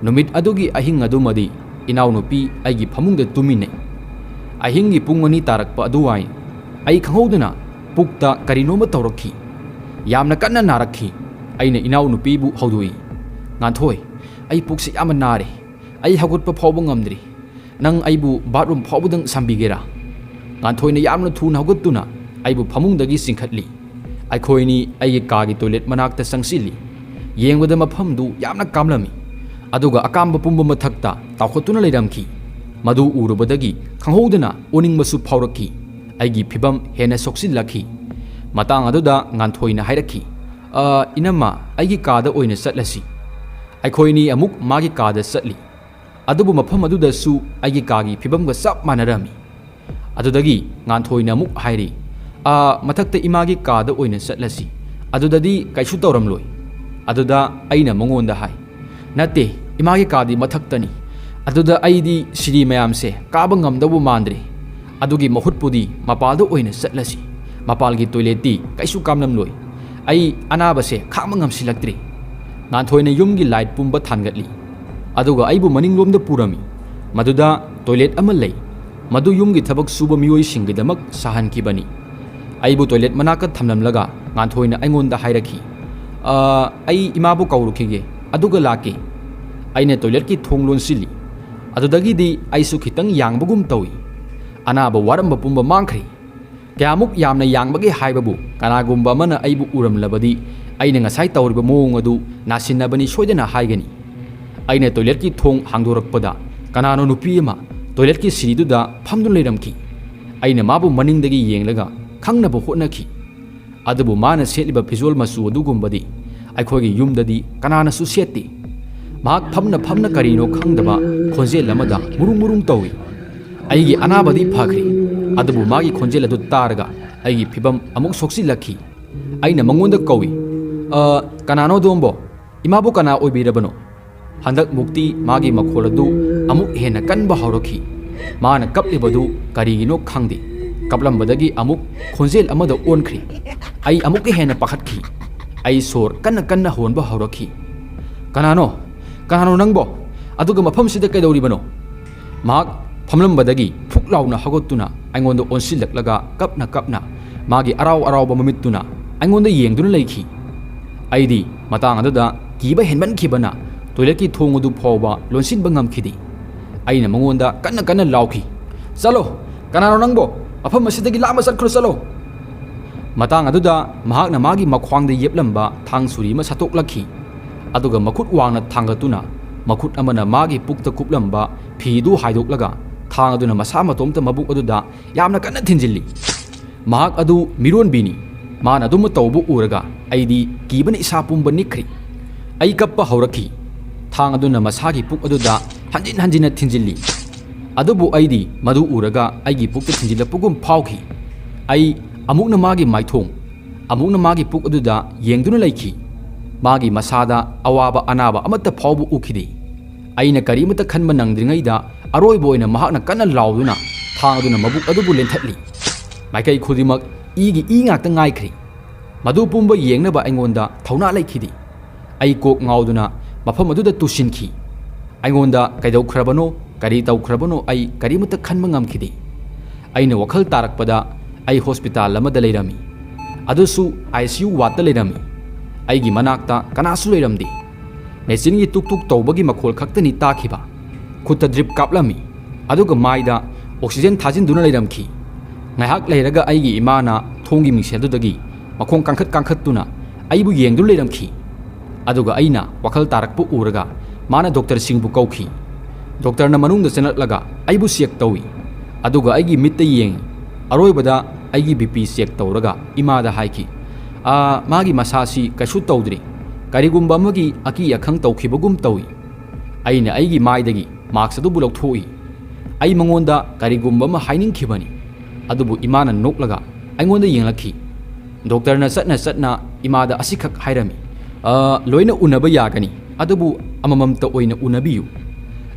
ꯅꯨꯃꯤꯠ ꯑꯗꯨꯒꯤ ꯑꯍꯤꯡ ꯑꯗꯨꯃꯗꯤ ꯏꯅꯥꯎꯅꯨꯄꯤ ꯑꯩꯒꯤ ꯐꯃꯨꯡꯗ ꯇꯨꯝꯃꯤꯟꯅꯩ꯫ ꯑꯍꯤꯡꯒꯤ ꯄꯨꯡ ꯑꯅꯤ ꯇꯥꯔꯛꯄ ꯑꯗꯨꯋꯥꯏ ꯑꯩ ꯈꯪꯍꯧꯗꯅ ꯄꯨꯛꯇ ꯀꯔꯤꯅꯣꯝꯃ ꯇꯧꯔꯛꯈꯤ꯫ ꯌꯥꯝꯅ ꯀꯟꯅ ꯅꯥꯔꯛꯈꯤ꯫ ꯑꯩꯅ ꯏꯅꯥꯎꯅꯨꯄꯤꯕꯨ ꯍꯧꯗꯣꯛꯏ꯫ "ꯉꯥꯟꯊꯣꯏ, ꯑꯩ ꯄꯨꯛꯁꯤ ꯌꯥꯝꯅ ꯅꯥꯔꯦ꯫ ꯑꯩ ꯍꯧꯒꯠꯄ ꯐꯥꯎꯕ ꯉꯝꯗ꯭ꯔꯤ꯫ ꯅꯪ ꯑꯩꯕꯨ ꯕꯥꯠꯔꯨꯝ ꯐꯥꯎꯕꯗꯪ ꯁꯝꯕꯤꯒꯦꯔꯥ?" ꯉꯥꯟꯊꯣꯏꯅ ꯌꯥꯝꯅ ꯊꯨꯅ ꯍꯧꯒꯠꯇꯨꯅ ꯑꯩꯕꯨ ꯐꯃꯨꯡꯗꯒꯤ ꯆꯤꯡꯈꯠꯂꯤ꯫ ꯑꯩꯈꯣꯏꯅꯤ ꯑꯩꯒꯤ ꯀꯥꯒꯤ ꯇꯣꯏꯂꯦꯠ ꯃꯅꯥꯛꯇ ꯆꯪꯁꯤꯜꯂꯤ꯫ ꯌꯦꯡꯕꯗ ꯃꯐꯝꯗꯨ ꯌꯥꯝꯅ ꯀꯥꯝꯂꯝꯃꯤ꯫ ꯑꯗꯨꯒ ꯑꯀꯥꯝꯕ ꯄꯨꯝꯕ ꯃꯊꯛꯇ ꯇꯥꯎꯈꯠꯇꯨꯅ ꯂꯩꯔꯝꯈꯤ꯫ ꯃꯗꯨ ꯎꯔꯨꯕꯗꯒꯤ ꯈꯪꯍꯧꯗꯅ ꯑꯣꯅꯤꯡꯕꯁꯨ ꯐꯥꯎꯔꯛꯈꯤ꯫ ꯑꯩꯒꯤ ꯐꯤꯕꯝ ꯍꯦꯟꯅ ꯁꯣꯛꯆꯤꯜꯂꯛꯈꯤ꯫ ꯃꯇꯥꯡ ꯑꯗꯨꯗ ꯉꯥꯟꯊꯣꯏꯅ ꯍꯥꯏꯔꯛꯈꯤ, "ꯑ, ꯏꯅꯝꯃ, ꯑꯩꯒꯤ ꯀꯥꯗ ꯑꯣꯏꯅ ꯆꯠꯂꯁꯤ꯫" ꯑꯩꯈꯣꯏꯅꯤ ꯑꯃꯨꯛ ꯃꯥꯒꯤ ꯀꯥꯗ ꯆꯠꯂꯤ꯫ ꯑꯗꯨꯕꯨ ꯃꯐꯝ ꯑꯗꯨꯗꯁꯨ ꯑꯩꯒꯤ ꯀꯥꯒꯤ ꯐꯤꯕꯝꯒ ꯆꯞ ꯃꯥꯟꯅꯔꯝꯃꯤ꯫ ꯑꯗꯨꯗꯒꯤ ꯉꯥꯟꯊꯣꯏꯅ ꯑꯃꯨꯛ ꯍꯥꯏꯔꯤ, "ꯑꯥ, ꯃꯊꯛꯇ ꯏꯃꯥꯒꯤ ꯀꯥꯗ ꯑꯣꯏꯅ ꯆꯠꯂꯁꯤ꯫ ꯑꯗꯨꯗꯗꯤ ꯀꯩꯁꯨ ꯇꯧꯔꯝꯂꯣꯏ꯫" ꯑꯗꯨꯗ ꯑꯩꯅ ꯃꯉꯣꯟꯗ ꯍꯥꯏ, "ꯅꯠꯇꯦ, ꯏꯃꯥꯒꯤ ꯀꯥꯗꯤ ꯃꯊꯛꯇꯅꯤ꯫ ꯑꯗꯨꯗ ꯑꯩꯗꯤ ꯁꯤꯔꯤ ꯃꯌꯥꯝꯁꯦ ꯀꯥꯕ ꯉꯝꯗꯧꯕ ꯃꯥꯟꯗ꯭ꯔꯦ꯫ ꯑꯗꯨꯒꯤ ꯃꯍꯨꯠꯄꯨꯗꯤ ꯃꯄꯥꯜꯗ ꯑꯣꯏꯅ ꯆꯠꯂꯁꯤ꯫ ꯃꯄꯥꯜꯒꯤ ꯇꯣꯏꯂꯦꯠꯇꯤ ꯀꯩꯁꯨ ꯀꯥꯝꯂꯝꯂꯣꯏ꯫ ꯑꯩ ꯑꯅꯥꯕꯁꯦ ꯈꯥꯡꯕ ꯉꯝꯁꯤꯜꯂꯛꯇ꯭ꯔꯦ꯫" ꯉꯥꯟꯊꯣꯏꯅ ꯌꯨꯝꯒꯤ ꯂꯥꯏꯠ ꯄꯨꯝꯕ ꯊꯥꯟꯒꯠꯂꯤ꯫ ꯑꯗꯨꯒ ꯑꯩꯕꯨ ꯃꯅꯤꯡꯂꯣꯝꯗ ꯄꯨꯔꯝꯃꯤ꯫ ꯃꯗꯨꯗ ꯇꯣꯏꯂꯦꯠ ꯑꯃ ꯂꯩ꯫ ꯃꯗꯨ ꯌꯨꯝꯒꯤ ꯊꯕꯛ ꯁꯨꯕ ꯃꯤꯑꯣꯏꯁꯤꯡꯒꯤꯗꯃꯛ ꯁꯥꯍꯟꯈꯤꯕꯅꯤ꯫ ꯑꯩꯕꯨ ꯇꯣꯏꯂꯦꯠ ꯃꯅꯥꯛꯇ ꯊꯝꯂꯝꯂꯒ ꯉꯥꯟꯊꯣꯏꯅ ꯑꯩꯉꯣꯟꯗ ꯍꯥꯏꯔꯛꯈꯤ, "ꯑ, ꯑꯩ ꯏꯃꯥꯕꯨ ꯀꯧꯔꯨꯈꯤꯒꯦ, ꯑꯗꯨꯒ ꯂꯥꯛꯀꯦ꯫" ꯑꯩꯅ ꯇꯣꯏꯂꯦꯠꯀꯤ ꯊꯣꯡ ꯂꯣꯟꯁꯤꯜꯂꯤ꯫ ꯑꯗꯨꯗꯒꯤꯗꯤ ꯑꯩꯁꯨ ꯈꯤꯇꯪ ꯌꯥꯡꯕꯒꯨꯝ ꯇꯧꯏ꯫ ꯑꯅꯥꯕ ꯋꯥꯔꯝꯕ ꯄꯨꯝꯕ ꯃꯥꯡꯈ꯭ꯔꯦ꯫ ꯀꯌꯥꯃꯨꯛ ꯌꯥꯝꯅ ꯌꯥꯡꯕꯒꯦ ꯍꯥꯏꯕꯕꯨ ꯀꯅꯥꯒꯨꯝꯕ ꯑꯃꯅ ꯑꯩꯕꯨ ꯎꯔꯝꯂꯕꯗꯤ ꯑꯩꯅ ꯉꯁꯥꯏ ꯇꯧꯔꯤꯕ ꯃꯑꯣꯡ ꯑꯗꯨ ꯅꯥꯁꯤꯟꯅꯕꯅꯤ ꯁꯣꯏꯗꯅ ꯍꯥꯏꯒꯅꯤ꯫ ꯑꯩꯅ ꯇꯣꯏꯂꯦꯠꯀꯤ ꯊꯣꯡ ꯍꯥꯡꯗꯣꯔꯛꯄꯗ ꯀꯅꯥꯅꯣ ꯅꯨꯄꯤ ꯑꯃ ꯇꯣꯏꯂꯦꯠꯀꯤ ꯁꯤꯔꯤꯗꯨꯗ ꯐꯝꯗꯨꯅ ꯂꯩꯔꯝꯈꯤ꯫ ꯑꯩꯅ ꯃꯥꯕꯨ ꯃꯅꯤꯡꯗꯒꯤ ꯌꯦꯡꯂꯒ ꯈꯪꯅꯕ ꯍꯣꯠꯅꯈꯤ꯫ ꯑꯗꯨꯕꯨ ꯃꯥꯅ ꯁꯦꯠꯂꯤꯕ ꯐꯤꯖꯣꯜ ꯃꯆꯨ ꯑꯗꯨꯒꯨꯝꯕꯗꯤ ꯑꯩꯈꯣꯏꯒꯤ ꯌꯨꯝꯗꯗꯤ ꯀꯅꯥꯅꯁꯨ ꯁꯦꯠꯇꯦ꯫ ꯃꯍꯥꯛ ꯐꯝꯅ ꯐꯝꯅ ꯀꯔꯤꯅꯣ ꯈꯪꯗꯕ ꯈꯣꯟꯖꯦꯜ ꯑꯃꯗ ꯃꯨꯔꯨꯡ ꯃꯨꯔꯨꯡ ꯇꯧꯏ꯫ ꯑꯩꯒꯤ ꯑꯅꯥꯕꯗꯤ ꯐꯈ꯭ꯔꯦ, ꯑꯗꯨꯕꯨ ꯃꯥꯒꯤ ꯈꯣꯟꯖꯦꯜ ꯑꯗꯨ ꯇꯥꯔꯒ ꯑꯩꯒꯤ ꯐꯤꯕꯝ ꯑꯃꯨꯛ ꯁꯣꯛꯆꯤꯜꯂꯛꯈꯤ꯫ ꯑꯩꯅ ꯃꯉꯣꯟꯗ ꯀꯧꯏ, "ꯑ, ꯀꯅꯥꯅꯣ ꯑꯗꯣꯝꯕꯣ? ꯏꯃꯥꯕꯨ ꯀꯅꯥ ꯑꯣꯏꯕꯤꯔꯕꯅꯣ?" ꯍꯟꯗꯛ ꯃꯨꯛꯇꯤ ꯃꯥꯒꯤ ꯃꯈꯣꯜ ꯑꯗꯨ ꯑꯃꯨꯛ ꯍꯦꯟꯅ ꯀꯟꯕ ꯍꯧꯔꯛꯈꯤ꯫ ꯃꯥꯅ ꯀꯞꯂꯤꯕꯗꯨ ꯀꯔꯤꯒꯤꯅꯣ ꯈꯪꯗꯦ꯫ ꯀꯞꯂꯝꯕꯗꯒꯤ ꯑꯃꯨꯛ ꯈꯣꯟꯖꯦꯜ ꯑꯃꯗ ꯑꯣꯟꯈ꯭ꯔꯤ꯫ ꯑꯩ ꯑꯃꯨꯛꯀ ꯍꯦꯟꯅ ꯄꯥꯈꯠꯈꯤ꯫ ꯑꯩ ꯁꯣꯔ ꯀꯟꯅ ꯀꯟꯅ ꯍꯣꯟꯕ ꯍꯧꯔꯛꯈꯤ꯫ "ꯀꯅꯥꯅꯣ? ꯀꯅꯥꯅꯣ ꯅꯪꯕꯣ? ꯑꯗꯨꯒ ꯃꯐꯝꯁꯤꯗ ꯀꯩꯗꯧꯔꯤꯕꯅꯣ?" ꯃꯍꯥꯛ ꯐꯝꯂꯝꯕꯗꯒꯤ ꯐꯨꯛ ꯂꯥꯎꯅ ꯍꯧꯒꯠꯇꯨꯅ ꯑꯩꯉꯣꯟꯗ ꯑꯣꯟꯁꯤꯜꯂꯛꯂꯒ ꯀꯞꯅ ꯀꯞꯅ ꯃꯥꯒꯤ ꯑꯔꯥꯎ ꯑꯔꯥꯎꯕ ꯃꯃꯤꯠꯇꯨꯅ ꯑꯩꯉꯣꯟꯗ ꯌꯦꯡꯗꯨꯅ ꯂꯩꯈꯤ꯫ ꯑꯩꯗꯤ ꯃꯇꯥꯡ ꯑꯗꯨꯗ ꯀꯤꯕ ꯍꯦꯟꯃꯟꯈꯤꯕꯅ ꯇꯣꯏꯂꯦꯠꯀꯤ ꯊꯣꯡ ꯑꯗꯨ ꯐꯥꯎꯕ ꯂꯣꯟꯁꯤꯟꯕ ꯉꯝꯈꯤꯗꯦ꯫ ꯑꯩꯅ ꯃꯉꯣꯟꯗ ꯀꯟꯅ ꯀꯟꯅ ꯂꯥꯎꯈꯤ, "ꯆꯠꯂꯣ! ꯀꯅꯥꯅꯣ ꯅꯪꯕꯣ? ꯃꯐꯝ ꯑꯁꯤꯗꯒꯤ ꯂꯥꯞꯅ ꯆꯠꯈ꯭ꯔꯣ, ꯆꯠꯂꯣ!" ꯃꯇꯥꯡ ꯑꯗꯨꯗ ꯃꯍꯥꯛꯅ ꯃꯥꯒꯤ ꯃꯈ꯭ꯋꯥꯡꯗ ꯌꯦꯞꯂꯝꯕ ꯊꯥꯡ ꯁꯨꯔꯤ ꯑꯃ ꯁꯠꯇꯣꯛꯂꯛꯈꯤ꯫ ꯑꯗꯨꯒ ꯃꯈꯨꯠ ꯋꯥꯡꯅ ꯊꯥꯡꯒꯠꯇꯨꯅ ꯃꯈꯨꯠ ꯑꯃꯅ ꯃꯥꯒꯤ ꯄꯨꯛꯇ ꯀꯨꯞꯂꯝꯕ ꯐꯤꯗꯨ ꯍꯥꯏꯗꯣꯛꯂꯒ ꯊꯥꯡ ꯑꯗꯨꯅ ꯃꯁꯥ ꯃꯇꯣꯝꯇ ꯃꯕꯨꯛ ꯑꯗꯨꯗ ꯌꯥꯝꯅ ꯀꯟꯅ ꯊꯤꯟꯖꯤꯜꯂꯤ꯫ ꯃꯍꯥꯛ ꯑꯗꯨ ꯃꯤꯔꯣꯟꯕꯤꯅꯤ꯫ ꯃꯥꯅ ꯑꯗꯨꯝ ꯇꯧꯕ ꯎꯔꯒ ꯑꯩꯗꯤ ꯀꯤꯕꯅ ꯏꯁꯥ ꯄꯨꯝꯕ ꯅꯤꯛꯈ꯭ꯔꯤ꯫ ꯑꯩ ꯀꯞꯄ ꯍꯧꯔꯛꯈꯤ꯫ ꯊꯥꯡ ꯑꯗꯨꯅ ꯃꯁꯥꯒꯤ ꯄꯨꯛ ꯑꯗꯨꯗ ꯍꯟꯖꯤꯟ ꯍꯟꯖꯤꯟꯅ ꯊꯤꯟꯖꯤꯜꯂꯤ꯫ ꯑꯗꯨꯕꯨ ꯑꯩꯗꯤ ꯃꯗꯨ ꯎꯔꯒ ꯑꯩꯒꯤ ꯄꯨꯛꯇ ꯊꯤꯟꯖꯤꯜꯂꯛꯄꯒꯨꯝ ꯐꯥꯎꯈꯤ꯫ ꯑꯩ ꯑꯃꯨꯛꯅ ꯃꯥꯒꯤ ꯃꯥꯏꯊꯣꯡ, ꯑꯃꯨꯛꯅ ꯃꯥꯒꯤ ꯄꯨꯛ ꯑꯗꯨꯗ ꯌꯦꯡꯗꯨꯅ ꯂꯩꯈꯤ꯫ ꯃꯥꯒꯤ ꯃꯁꯥꯗ ꯑꯋꯥꯕ ꯑꯅꯥꯕ ꯑꯃꯠꯇ ꯐꯥꯎꯕ ꯎꯈꯤꯗꯦ꯫ ꯑꯩꯅ ꯀꯔꯤꯃꯠꯇ ꯈꯟꯕ ꯅꯪꯗ꯭ꯔꯤꯉꯩꯗ ꯑꯔꯣꯏꯕ ꯑꯣꯏꯅ ꯃꯍꯥꯛꯅ ꯀꯟꯅ ꯂꯥꯎꯗꯨꯅ ꯊꯥꯡ ꯑꯗꯨꯅ ꯃꯕꯨꯛ ꯑꯗꯨꯕꯨ ꯂꯦꯟꯊꯠꯂꯤ꯫ ꯃꯥꯏꯀꯩ ꯈꯨꯗꯤꯡꯃꯛ ꯏꯒꯤ ꯏ ꯉꯥꯛꯇ ꯉꯥꯏꯈ꯭ꯔꯤ꯫ ꯃꯗꯨ ꯄꯨꯝꯕ ꯌꯦꯡꯅꯕ ꯑꯩꯉꯣꯟꯗ ꯊꯧꯅꯥ ꯂꯩꯈꯤꯗꯦ꯫ ꯑꯩ ꯀꯣꯛ ꯉꯥꯎꯗꯨꯅ ꯃꯐꯝ ꯑꯗꯨꯗ ꯇꯨꯁꯤꯟꯈꯤ꯫ ꯑꯩꯉꯣꯟꯗ ꯀꯩꯗꯧꯈ꯭ꯔꯕꯅꯣ, ꯀꯔꯤ ꯇꯧꯈ꯭ꯔꯕꯅꯣ ꯑꯩ ꯀꯔꯤꯃꯠꯇ ꯈꯟꯕ ꯉꯝꯈꯤꯗꯦ꯫ ꯑꯩꯅ ꯋꯥꯈꯜ ꯇꯥꯔꯛꯄꯗ ꯑꯩ ꯍꯣꯁꯄꯤꯇꯥꯜ ꯑꯃꯗ ꯂꯩꯔꯝꯃꯤ꯫ ꯑꯗꯨꯁꯨ ICU ꯋꯥꯔꯗꯇ ꯂꯩꯔꯝꯃꯤ꯫ ꯑꯩꯒꯤ ꯃꯅꯥꯛꯇ ꯀꯅꯥꯁꯨ ꯂꯩꯔꯝꯗꯦ꯫ ꯃꯦꯆꯤꯟꯒꯤ ꯇꯨꯛ ꯇꯨꯛ ꯇꯧꯕꯒꯤ ꯃꯈꯣꯜ ꯈꯛꯇꯅꯤ ꯇꯥꯈꯤꯕ꯫ ꯈꯨꯠꯇ ꯗ꯭ꯔꯤꯞ ꯀꯥꯞꯂꯝꯃꯤ꯫ ꯑꯗꯨꯒ ꯃꯥꯏꯗ ꯑꯣꯛꯁꯤꯖꯦꯟ ꯊꯥꯖꯤꯟꯗꯨꯅ ꯂꯩꯔꯝꯈꯤ꯫ ꯉꯥꯏꯍꯥꯛ ꯂꯩꯔꯒ ꯑꯩꯒꯤ ꯏꯃꯥꯅ ꯊꯣꯡꯒꯤ ꯃꯤꯡꯁꯦꯜꯗꯨꯗꯒꯤ ꯃꯈꯣꯡ ꯀꯥꯡꯈꯠ ꯀꯥꯡꯈꯠꯇꯨꯅ ꯑꯩꯕꯨ ꯌꯦꯡꯗꯨꯅ ꯂꯩꯔꯝꯈꯤ꯫ ꯑꯗꯨꯒ ꯑꯩꯅ ꯋꯥꯈꯜ ꯇꯥꯔꯛꯄ ꯎꯔꯒ ꯃꯥꯅ ꯗꯣꯛꯇꯔꯁꯤꯡꯕꯨ ꯀꯧꯈꯤ꯫ ꯗꯣꯛꯇꯔꯅ ꯃꯅꯨꯡꯗ ꯆꯪꯂꯛꯂꯒ ꯑꯩꯕꯨ ꯆꯦꯛ ꯇꯧꯏ꯫ ꯑꯗꯨꯒ ꯑꯩꯒꯤ ꯃꯤꯠꯇ ꯌꯦꯡꯏ꯫ ꯑꯔꯣꯏꯕꯗ ꯑꯩꯒꯤ BP ꯆꯦꯛ ꯇꯧꯔꯒ ꯏꯃꯥꯗ ꯍꯥꯏꯈꯤ, "ꯑꯥ, ꯃꯥꯒꯤ ꯃꯁꯥꯁꯤ ꯀꯩꯁꯨ ꯇꯧꯗ꯭ꯔꯤ꯫ ꯀꯔꯤꯒꯨꯝꯕ ꯑꯃꯒꯤ ꯑꯀꯤ ꯑꯈꯪ ꯇꯧꯈꯤꯕꯒꯨꯝ ꯇꯧꯏ꯫" ꯑꯩꯅ ꯑꯩꯒꯤ ꯃꯥꯏꯗꯒꯤ ꯃꯥꯛꯁ ꯑꯗꯨꯕꯨ ꯂꯧꯊꯣꯛꯏ꯫ ꯑꯩ ꯃꯉꯣꯟꯗ ꯀꯔꯤꯒꯨꯝꯕ ꯑꯃ ꯍꯥꯏꯅꯤꯡꯈꯤꯕꯅꯤ꯫ ꯑꯗꯨꯕꯨ ꯏꯃꯥꯅ ꯅꯣꯛꯂꯒ ꯑꯩꯉꯣꯟꯗ ꯌꯦꯡꯂꯛꯈꯤ꯫ ꯗꯣꯛꯇꯔꯅ ꯆꯠꯅ ꯆꯠꯅ ꯏꯃꯥꯗ ꯑꯁꯤꯈꯛ ꯍꯥꯏꯔꯝꯃꯤ, "ꯑ, ꯂꯣꯏꯅ ꯎꯅꯕ ꯌꯥꯒꯅꯤ, ꯑꯗꯨꯕꯨ ꯑꯃꯃꯝꯇ ꯑꯣꯏꯅ ꯎꯅꯕꯤꯌꯨ꯫"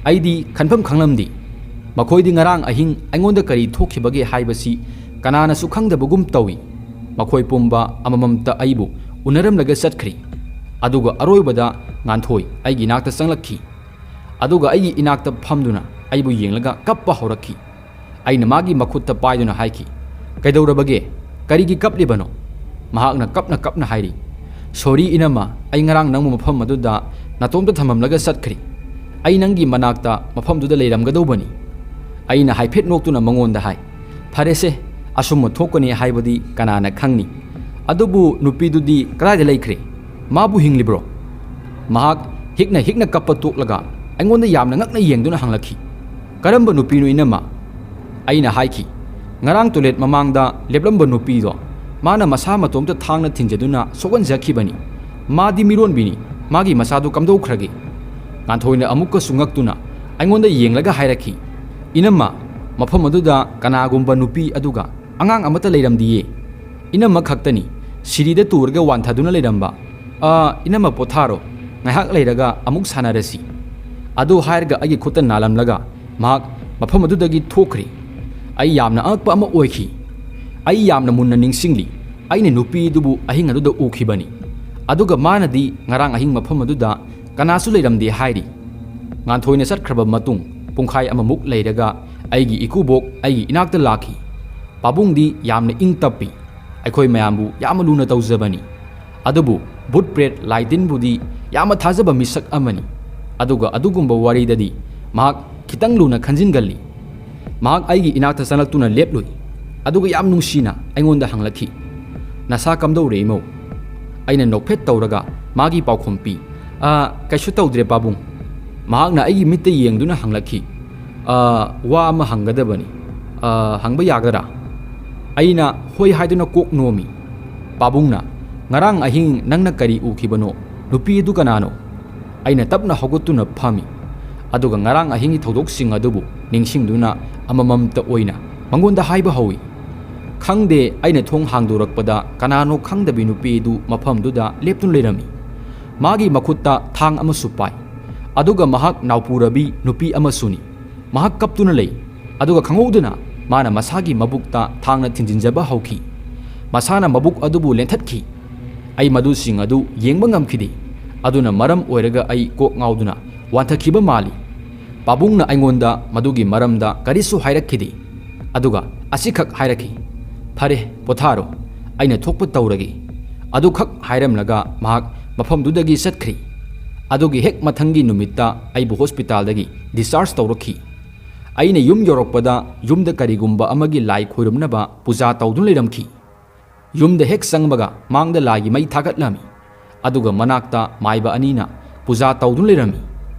ꯑꯩꯗꯤ ꯈꯟꯐꯝ ꯈꯪꯂꯝꯗꯦ꯫ ꯃꯈꯣꯏꯗꯤ ꯉꯔꯥꯡ ꯑꯍꯤꯡ ꯑꯩꯉꯣꯟꯗ ꯀꯔꯤ ꯊꯣꯛꯈꯤꯕꯒꯦ ꯍꯥꯏꯕꯁꯤ ꯀꯅꯥꯅꯁꯨ ꯈꯪꯗꯕꯒꯨꯝ ꯇꯧꯏ꯫ ꯃꯈꯣꯏ ꯄꯨꯝꯕ ꯑꯃꯃꯝꯇ ꯑꯩꯕꯨ ꯎꯅꯔꯝꯂꯒ ꯆꯠꯈ꯭ꯔꯤ꯫ ꯑꯗꯨꯒ ꯑꯔꯣꯏꯕꯗ ꯉꯥꯟꯊꯣꯏ ꯑꯩꯒꯤ ꯏꯅꯥꯛꯇ ꯆꯪꯂꯛꯈꯤ꯫ ꯑꯗꯨꯒ ꯑꯩꯒꯤ ꯏꯅꯥꯛꯇ ꯐꯝꯗꯨꯅ ꯑꯩꯕꯨ ꯌꯦꯡꯂꯒ ꯀꯞꯄ ꯍꯧꯔꯛꯈꯤ꯫ ꯑꯩꯅ ꯃꯥꯒꯤ ꯃꯈꯨꯠꯇ ꯄꯥꯏꯗꯨꯅ ꯍꯥꯏꯈꯤ, "ꯀꯩꯗꯧꯔꯕꯒꯦ? ꯀꯔꯤꯒꯤ ꯀꯞꯂꯤꯕꯅꯣ?" ꯃꯍꯥꯛꯅ ꯀꯞꯅ ꯀꯞꯅ ꯍꯥꯏꯔꯤ, "ꯁꯣꯔꯤ ꯏꯅꯝꯃ, ꯑꯩ ꯉꯔꯥꯡ ꯅꯪꯕꯨ ꯃꯐꯝ ꯑꯗꯨꯗ ꯅꯇꯣꯝꯇ ꯊꯝꯂꯝꯂꯒ ꯆꯠꯈ꯭ꯔꯦ꯫ ꯑꯩ ꯅꯪꯒꯤ ꯃꯅꯥꯛꯇ ꯃꯐꯝꯗꯨꯗ ꯂꯩꯔꯝꯒꯗꯧꯕꯅꯤ꯫" ꯑꯩꯅ ꯍꯥꯏꯐꯦꯠ ꯅꯣꯛꯇꯨꯅ ꯃꯉꯣꯟꯗ ꯍꯥꯏ, "ꯐꯔꯦꯁꯦ, ꯑꯁꯨꯝꯕ ꯊꯣꯛꯀꯅꯤ ꯍꯥꯏꯕꯗꯤ ꯀꯅꯥꯅ ꯈꯪꯅꯤ? ꯑꯗꯨꯕꯨ ꯅꯨꯄꯤꯗꯨꯗꯤ ꯀꯗꯥꯏꯗ ꯂꯩꯈ꯭ꯔꯦ? ꯃꯥꯕꯨ ꯍꯤꯡꯂꯤꯕ꯭ꯔꯣ?" ꯃꯍꯥꯛ ꯍꯤꯛꯅ ꯍꯤꯛꯅ ꯀꯞꯄ ꯇꯣꯛꯂꯒ ꯑꯩꯉꯣꯟꯗ ꯌꯥꯝꯅ ꯉꯛꯅ ꯌꯦꯡꯗꯨꯅ ꯍꯪꯂꯛꯈꯤ, "ꯀꯔꯝꯕ ꯅꯨꯄꯤꯅꯣ ꯏꯅꯝꯃ?" ꯑꯩꯅ ꯍꯥꯏꯈꯤ, "ꯉꯔꯥꯡ ꯇꯣꯏꯂꯦꯠ ꯃꯃꯥꯡꯗ ꯂꯦꯞꯂꯝꯕ ꯅꯨꯄꯤꯗꯣ, ꯃꯥꯅ ꯃꯁꯥ ꯃꯇꯣꯝꯇ ꯊꯥꯡꯅ ꯊꯤꯟꯖꯗꯨꯅ ꯁꯣꯛꯍꯟꯖꯈꯤꯕꯅꯤ꯫ ꯃꯥꯗꯤ ꯃꯤꯔꯣꯟꯕꯤꯅꯤ, ꯃꯥꯒꯤ ꯃꯁꯥꯗꯨ ꯀꯝꯗꯧꯈ꯭ꯔꯒꯦ?" ꯉꯥꯟꯊꯣꯏꯅ ꯑꯃꯨꯛꯀꯁꯨ ꯉꯛꯇꯨꯅ ꯑꯩꯉꯣꯟꯗ ꯌꯦꯡꯂꯒ ꯍꯥꯏꯔꯛꯈꯤ, "ꯏꯅꯝꯃ, ꯃꯐꯝ ꯑꯗꯨꯗ ꯀꯅꯥꯒꯨꯝꯕ ꯅꯨꯄꯤ ꯑꯗꯨꯒ ꯑꯉꯥꯡ ꯑꯃꯠꯇ ꯂꯩꯔꯝꯗꯤꯌꯦ꯫ ꯏꯅꯝꯃ ꯈꯛꯇꯅꯤ ꯁꯤꯔꯤꯗ ꯇꯨꯔꯒ ꯋꯥꯟꯊꯗꯨꯅ ꯂꯩꯔꯝꯕ꯫ ꯑꯥ, ꯏꯅꯝꯃ ꯄꯣꯊꯥꯔꯣ, ꯉꯥꯏꯍꯥꯛ ꯂꯩꯔꯒ ꯑꯃꯨꯛ ꯁꯥꯟꯅꯔꯁꯤ"꯫ ꯑꯗꯨ ꯍꯥꯏꯔꯒ ꯑꯩꯒꯤ ꯈꯨꯠꯇ ꯅꯥꯜꯂꯝꯂꯒ ꯃꯍꯥꯛ ꯃꯐꯝ ꯑꯗꯨꯗꯒꯤ ꯊꯣꯛꯈ꯭ꯔꯦ꯫ ꯑꯩ ꯌꯥꯝꯅ ꯑꯉꯛꯄ ꯑꯃ ꯑꯣꯏꯈꯤ꯫ ꯑꯩ ꯌꯥꯝꯅ ꯃꯨꯟꯅ ꯅꯤꯡꯁꯤꯡꯂꯤ꯫ ꯑꯩꯅ ꯅꯨꯄꯤꯗꯨꯕꯨ ꯑꯍꯤꯡ ꯑꯗꯨꯗ ꯎꯈꯤꯕꯅꯤ꯫ ꯑꯗꯨꯒ ꯃꯥꯅꯗꯤ ꯉꯔꯥꯡ ꯑꯍꯤꯡ ꯃꯐꯝ ꯑꯗꯨꯗ ꯀꯅꯥꯁꯨ ꯂꯩꯔꯝꯗꯦ ꯍꯥꯏꯔꯤ꯫ ꯉꯥꯟꯊꯣꯏꯅ ꯆꯠꯈ꯭ꯔꯕ ꯃꯇꯨꯡ ꯄꯨꯡꯈꯥꯏ ꯑꯃꯃꯨꯛ ꯂꯩꯔꯒ ꯑꯩꯒꯤ ꯏꯀꯨꯕꯣꯛ ꯑꯩꯒꯤ ꯏꯅꯥꯛꯇ ꯂꯥꯛꯈꯤ꯫ ꯄꯥꯕꯨꯡꯗꯤ ꯌꯥꯝꯅ ꯏꯪ ꯇꯞꯄꯤ꯫ ꯑꯩꯈꯣꯏ ꯃꯌꯥꯝꯕꯨ ꯌꯥꯝꯅ ꯂꯨꯅ ꯇꯧꯖꯕꯅꯤ꯫ ꯑꯗꯨꯕꯨ ꯚꯨꯠ ꯄ꯭ꯔꯦꯠ ꯂꯥꯏ ꯇꯤꯟꯕꯨꯗꯤ ꯌꯥꯝꯅ ꯊꯥꯖꯕ ꯃꯤꯁꯛ ꯑꯃꯅꯤ꯫ ꯑꯗꯨꯒ ꯑꯗꯨꯒꯨꯝꯕ ꯋꯥꯔꯤꯗꯗꯤ ꯃꯍꯥꯛ ꯈꯤꯇꯪ ꯂꯨꯅ ꯈꯟꯖꯤꯟꯒꯜꯂꯤ꯫ ꯃꯍꯥꯛ ꯑꯩꯒꯤ ꯏꯅꯥꯛꯇ ꯆꯪꯂꯛꯇꯨꯅ ꯂꯦꯞꯂꯨꯏ꯫ ꯑꯗꯨꯒ ꯌꯥꯝ ꯅꯨꯡꯁꯤꯅ ꯑꯩꯉꯣꯟꯗ ꯍꯪꯂꯛꯈꯤ, "ꯅꯁꯥ ꯀꯝꯗꯧꯔꯦ ꯏꯃꯧ?" ꯑꯩꯅ ꯅꯣꯛꯐꯦꯠ ꯇꯧꯔꯒ ꯃꯥꯒꯤ ꯄꯥꯎꯈꯨꯝ ꯄꯤ, "ꯑ, ꯀꯩꯁꯨ ꯇꯧꯗ꯭ꯔꯦ ꯄꯥꯕꯨꯡ"꯫ ꯃꯍꯥꯛꯅ ꯑꯩꯒꯤ ꯃꯤꯠꯇ ꯌꯦꯡꯗꯨꯅ ꯍꯪꯂꯛꯈꯤ, "ꯑ, ꯋꯥ ꯑꯃ ꯍꯪꯒꯗꯕꯅꯤ꯫ ꯑ, ꯍꯪꯕ ꯌꯥꯒꯗ꯭ꯔꯥ?" ꯑꯩꯅ ꯍꯣꯏ ꯍꯥꯏꯗꯨꯅ ꯀꯣꯛ ꯅꯣꯝꯃꯤ꯫ ꯄꯥꯕꯨꯡꯅ, "ꯉꯔꯥꯡ ꯑꯍꯤꯡ ꯅꯪꯅ ꯀꯔꯤ ꯎꯈꯤꯕꯅꯣ? ꯅꯨꯄꯤ ꯑꯗꯨ ꯀꯅꯥꯅꯣ?" ꯑꯩꯅ ꯇꯞꯅ ꯍꯧꯒꯠꯇꯨꯅ ꯐꯝꯃꯤ꯫ ꯑꯗꯨꯒ ꯉꯔꯥꯡ ꯑꯍꯤꯡꯒꯤ ꯊꯧꯗꯣꯛꯁꯤꯡ ꯑꯗꯨꯕꯨ ꯅꯤꯡꯁꯤꯡꯗꯨꯅ ꯑꯃꯃꯝꯇ ꯑꯣꯏꯅ ꯃꯉꯣꯟꯗ ꯍꯥꯏꯕ ꯍꯧꯏ꯫ ꯈꯪꯗꯦ, ꯑꯩꯅ ꯊꯣꯡ ꯍꯥꯡꯗꯣꯔꯛꯄꯗ ꯀꯅꯥꯅꯣ ꯈꯪꯗꯕꯤ ꯅꯨꯄꯤ ꯑꯗꯨ ꯃꯐꯝꯗꯨꯗ ꯂꯦꯞꯇꯨꯅ ꯂꯩꯔꯝꯃꯤ꯫ ꯃꯥꯒꯤ ꯃꯈꯨꯠꯇ ꯊꯥꯡ ꯑꯃꯁꯨ ꯄꯥꯏ꯫ ꯑꯗꯨꯒ ꯃꯍꯥꯛ ꯅꯥꯎꯄꯨꯔꯕꯤ ꯅꯨꯄꯤ ꯑꯃꯁꯨꯅꯤ꯫ ꯃꯍꯥꯛ ꯀꯞꯇꯨꯅ ꯂꯩ꯫ ꯑꯗꯨꯒ ꯈꯪꯍꯧꯗꯅ ꯃꯥꯅ ꯃꯁꯥꯒꯤ ꯃꯕꯨꯛꯇ ꯊꯥꯡꯅ ꯊꯤꯟꯖꯤꯟꯖꯕ ꯍꯧꯈꯤ꯫ ꯃꯁꯥꯅ ꯃꯕꯨꯛ ꯑꯗꯨꯕꯨ ꯂꯦꯟꯊꯠꯈꯤ꯫ ꯑꯩ ꯃꯗꯨꯁꯤꯡ ꯑꯗꯨ ꯌꯦꯡꯕ ꯉꯝꯈꯤꯗꯦ꯫ ꯑꯗꯨꯅ ꯃꯔꯝ ꯑꯣꯏꯔꯒ ꯑꯩ ꯀꯣꯛ ꯉꯥꯎꯗꯨꯅ ꯋꯥꯟꯊꯈꯤꯕ ꯃꯥꯜꯂꯤ꯫ ꯄꯥꯕꯨꯡꯅ ꯑꯩꯉꯣꯟꯗ ꯃꯗꯨꯒꯤ ꯃꯔꯝꯗ ꯀꯔꯤꯁꯨ ꯍꯥꯏꯔꯛꯈꯤꯗꯦ꯫ ꯑꯗꯨꯒ ꯑꯁꯤꯈꯛ ꯍꯥꯏꯔꯛꯈꯤ, "ꯐꯔꯦ, ꯄꯣꯊꯥꯔꯣ, ꯑꯩꯅ ꯊꯣꯛꯄ ꯇꯧꯔꯒꯦ"꯫ ꯑꯗꯨꯈꯛ ꯍꯥꯏꯔꯝꯂꯒ ꯃꯍꯥꯛ ꯃꯐꯝꯗꯨꯗꯒꯤ ꯆꯠꯈ꯭ꯔꯤ꯫ ꯑꯗꯨꯒꯤ ꯍꯦꯛ ꯃꯊꯪꯒꯤ ꯅꯨꯃꯤꯠꯇ ꯑꯩꯕꯨ ꯍꯣꯁꯄꯤꯇꯥꯜꯗꯒꯤ ꯗꯤꯁꯆꯥꯔꯖ ꯇꯧꯔꯛꯈꯤ꯫ ꯑꯩꯅ ꯌꯨꯝ ꯌꯧꯔꯛꯄꯗ ꯌꯨꯝꯗ ꯀꯔꯤꯒꯨꯝꯕ ꯑꯃꯒꯤ ꯂꯥꯏ ꯈꯣꯏꯔꯨꯝꯅꯕ ꯄꯨꯖꯥ ꯇꯧꯗꯨꯅ ꯂꯩꯔꯝꯈꯤ꯫ ꯌꯨꯝꯗ ꯍꯦꯛ ꯆꯪꯕꯒ ꯃꯥꯡꯗ ꯂꯥꯏꯒꯤ ꯃꯩ ꯊꯥꯒꯠꯂꯝꯃꯤ꯫ ꯑꯗꯨꯒ ꯃꯅꯥꯛꯇ ꯃꯥꯏꯕ ꯑꯅꯤꯅ ꯄꯨꯖꯥ ꯇꯧꯗꯨꯅ ꯂꯩꯔꯝꯃꯤ꯫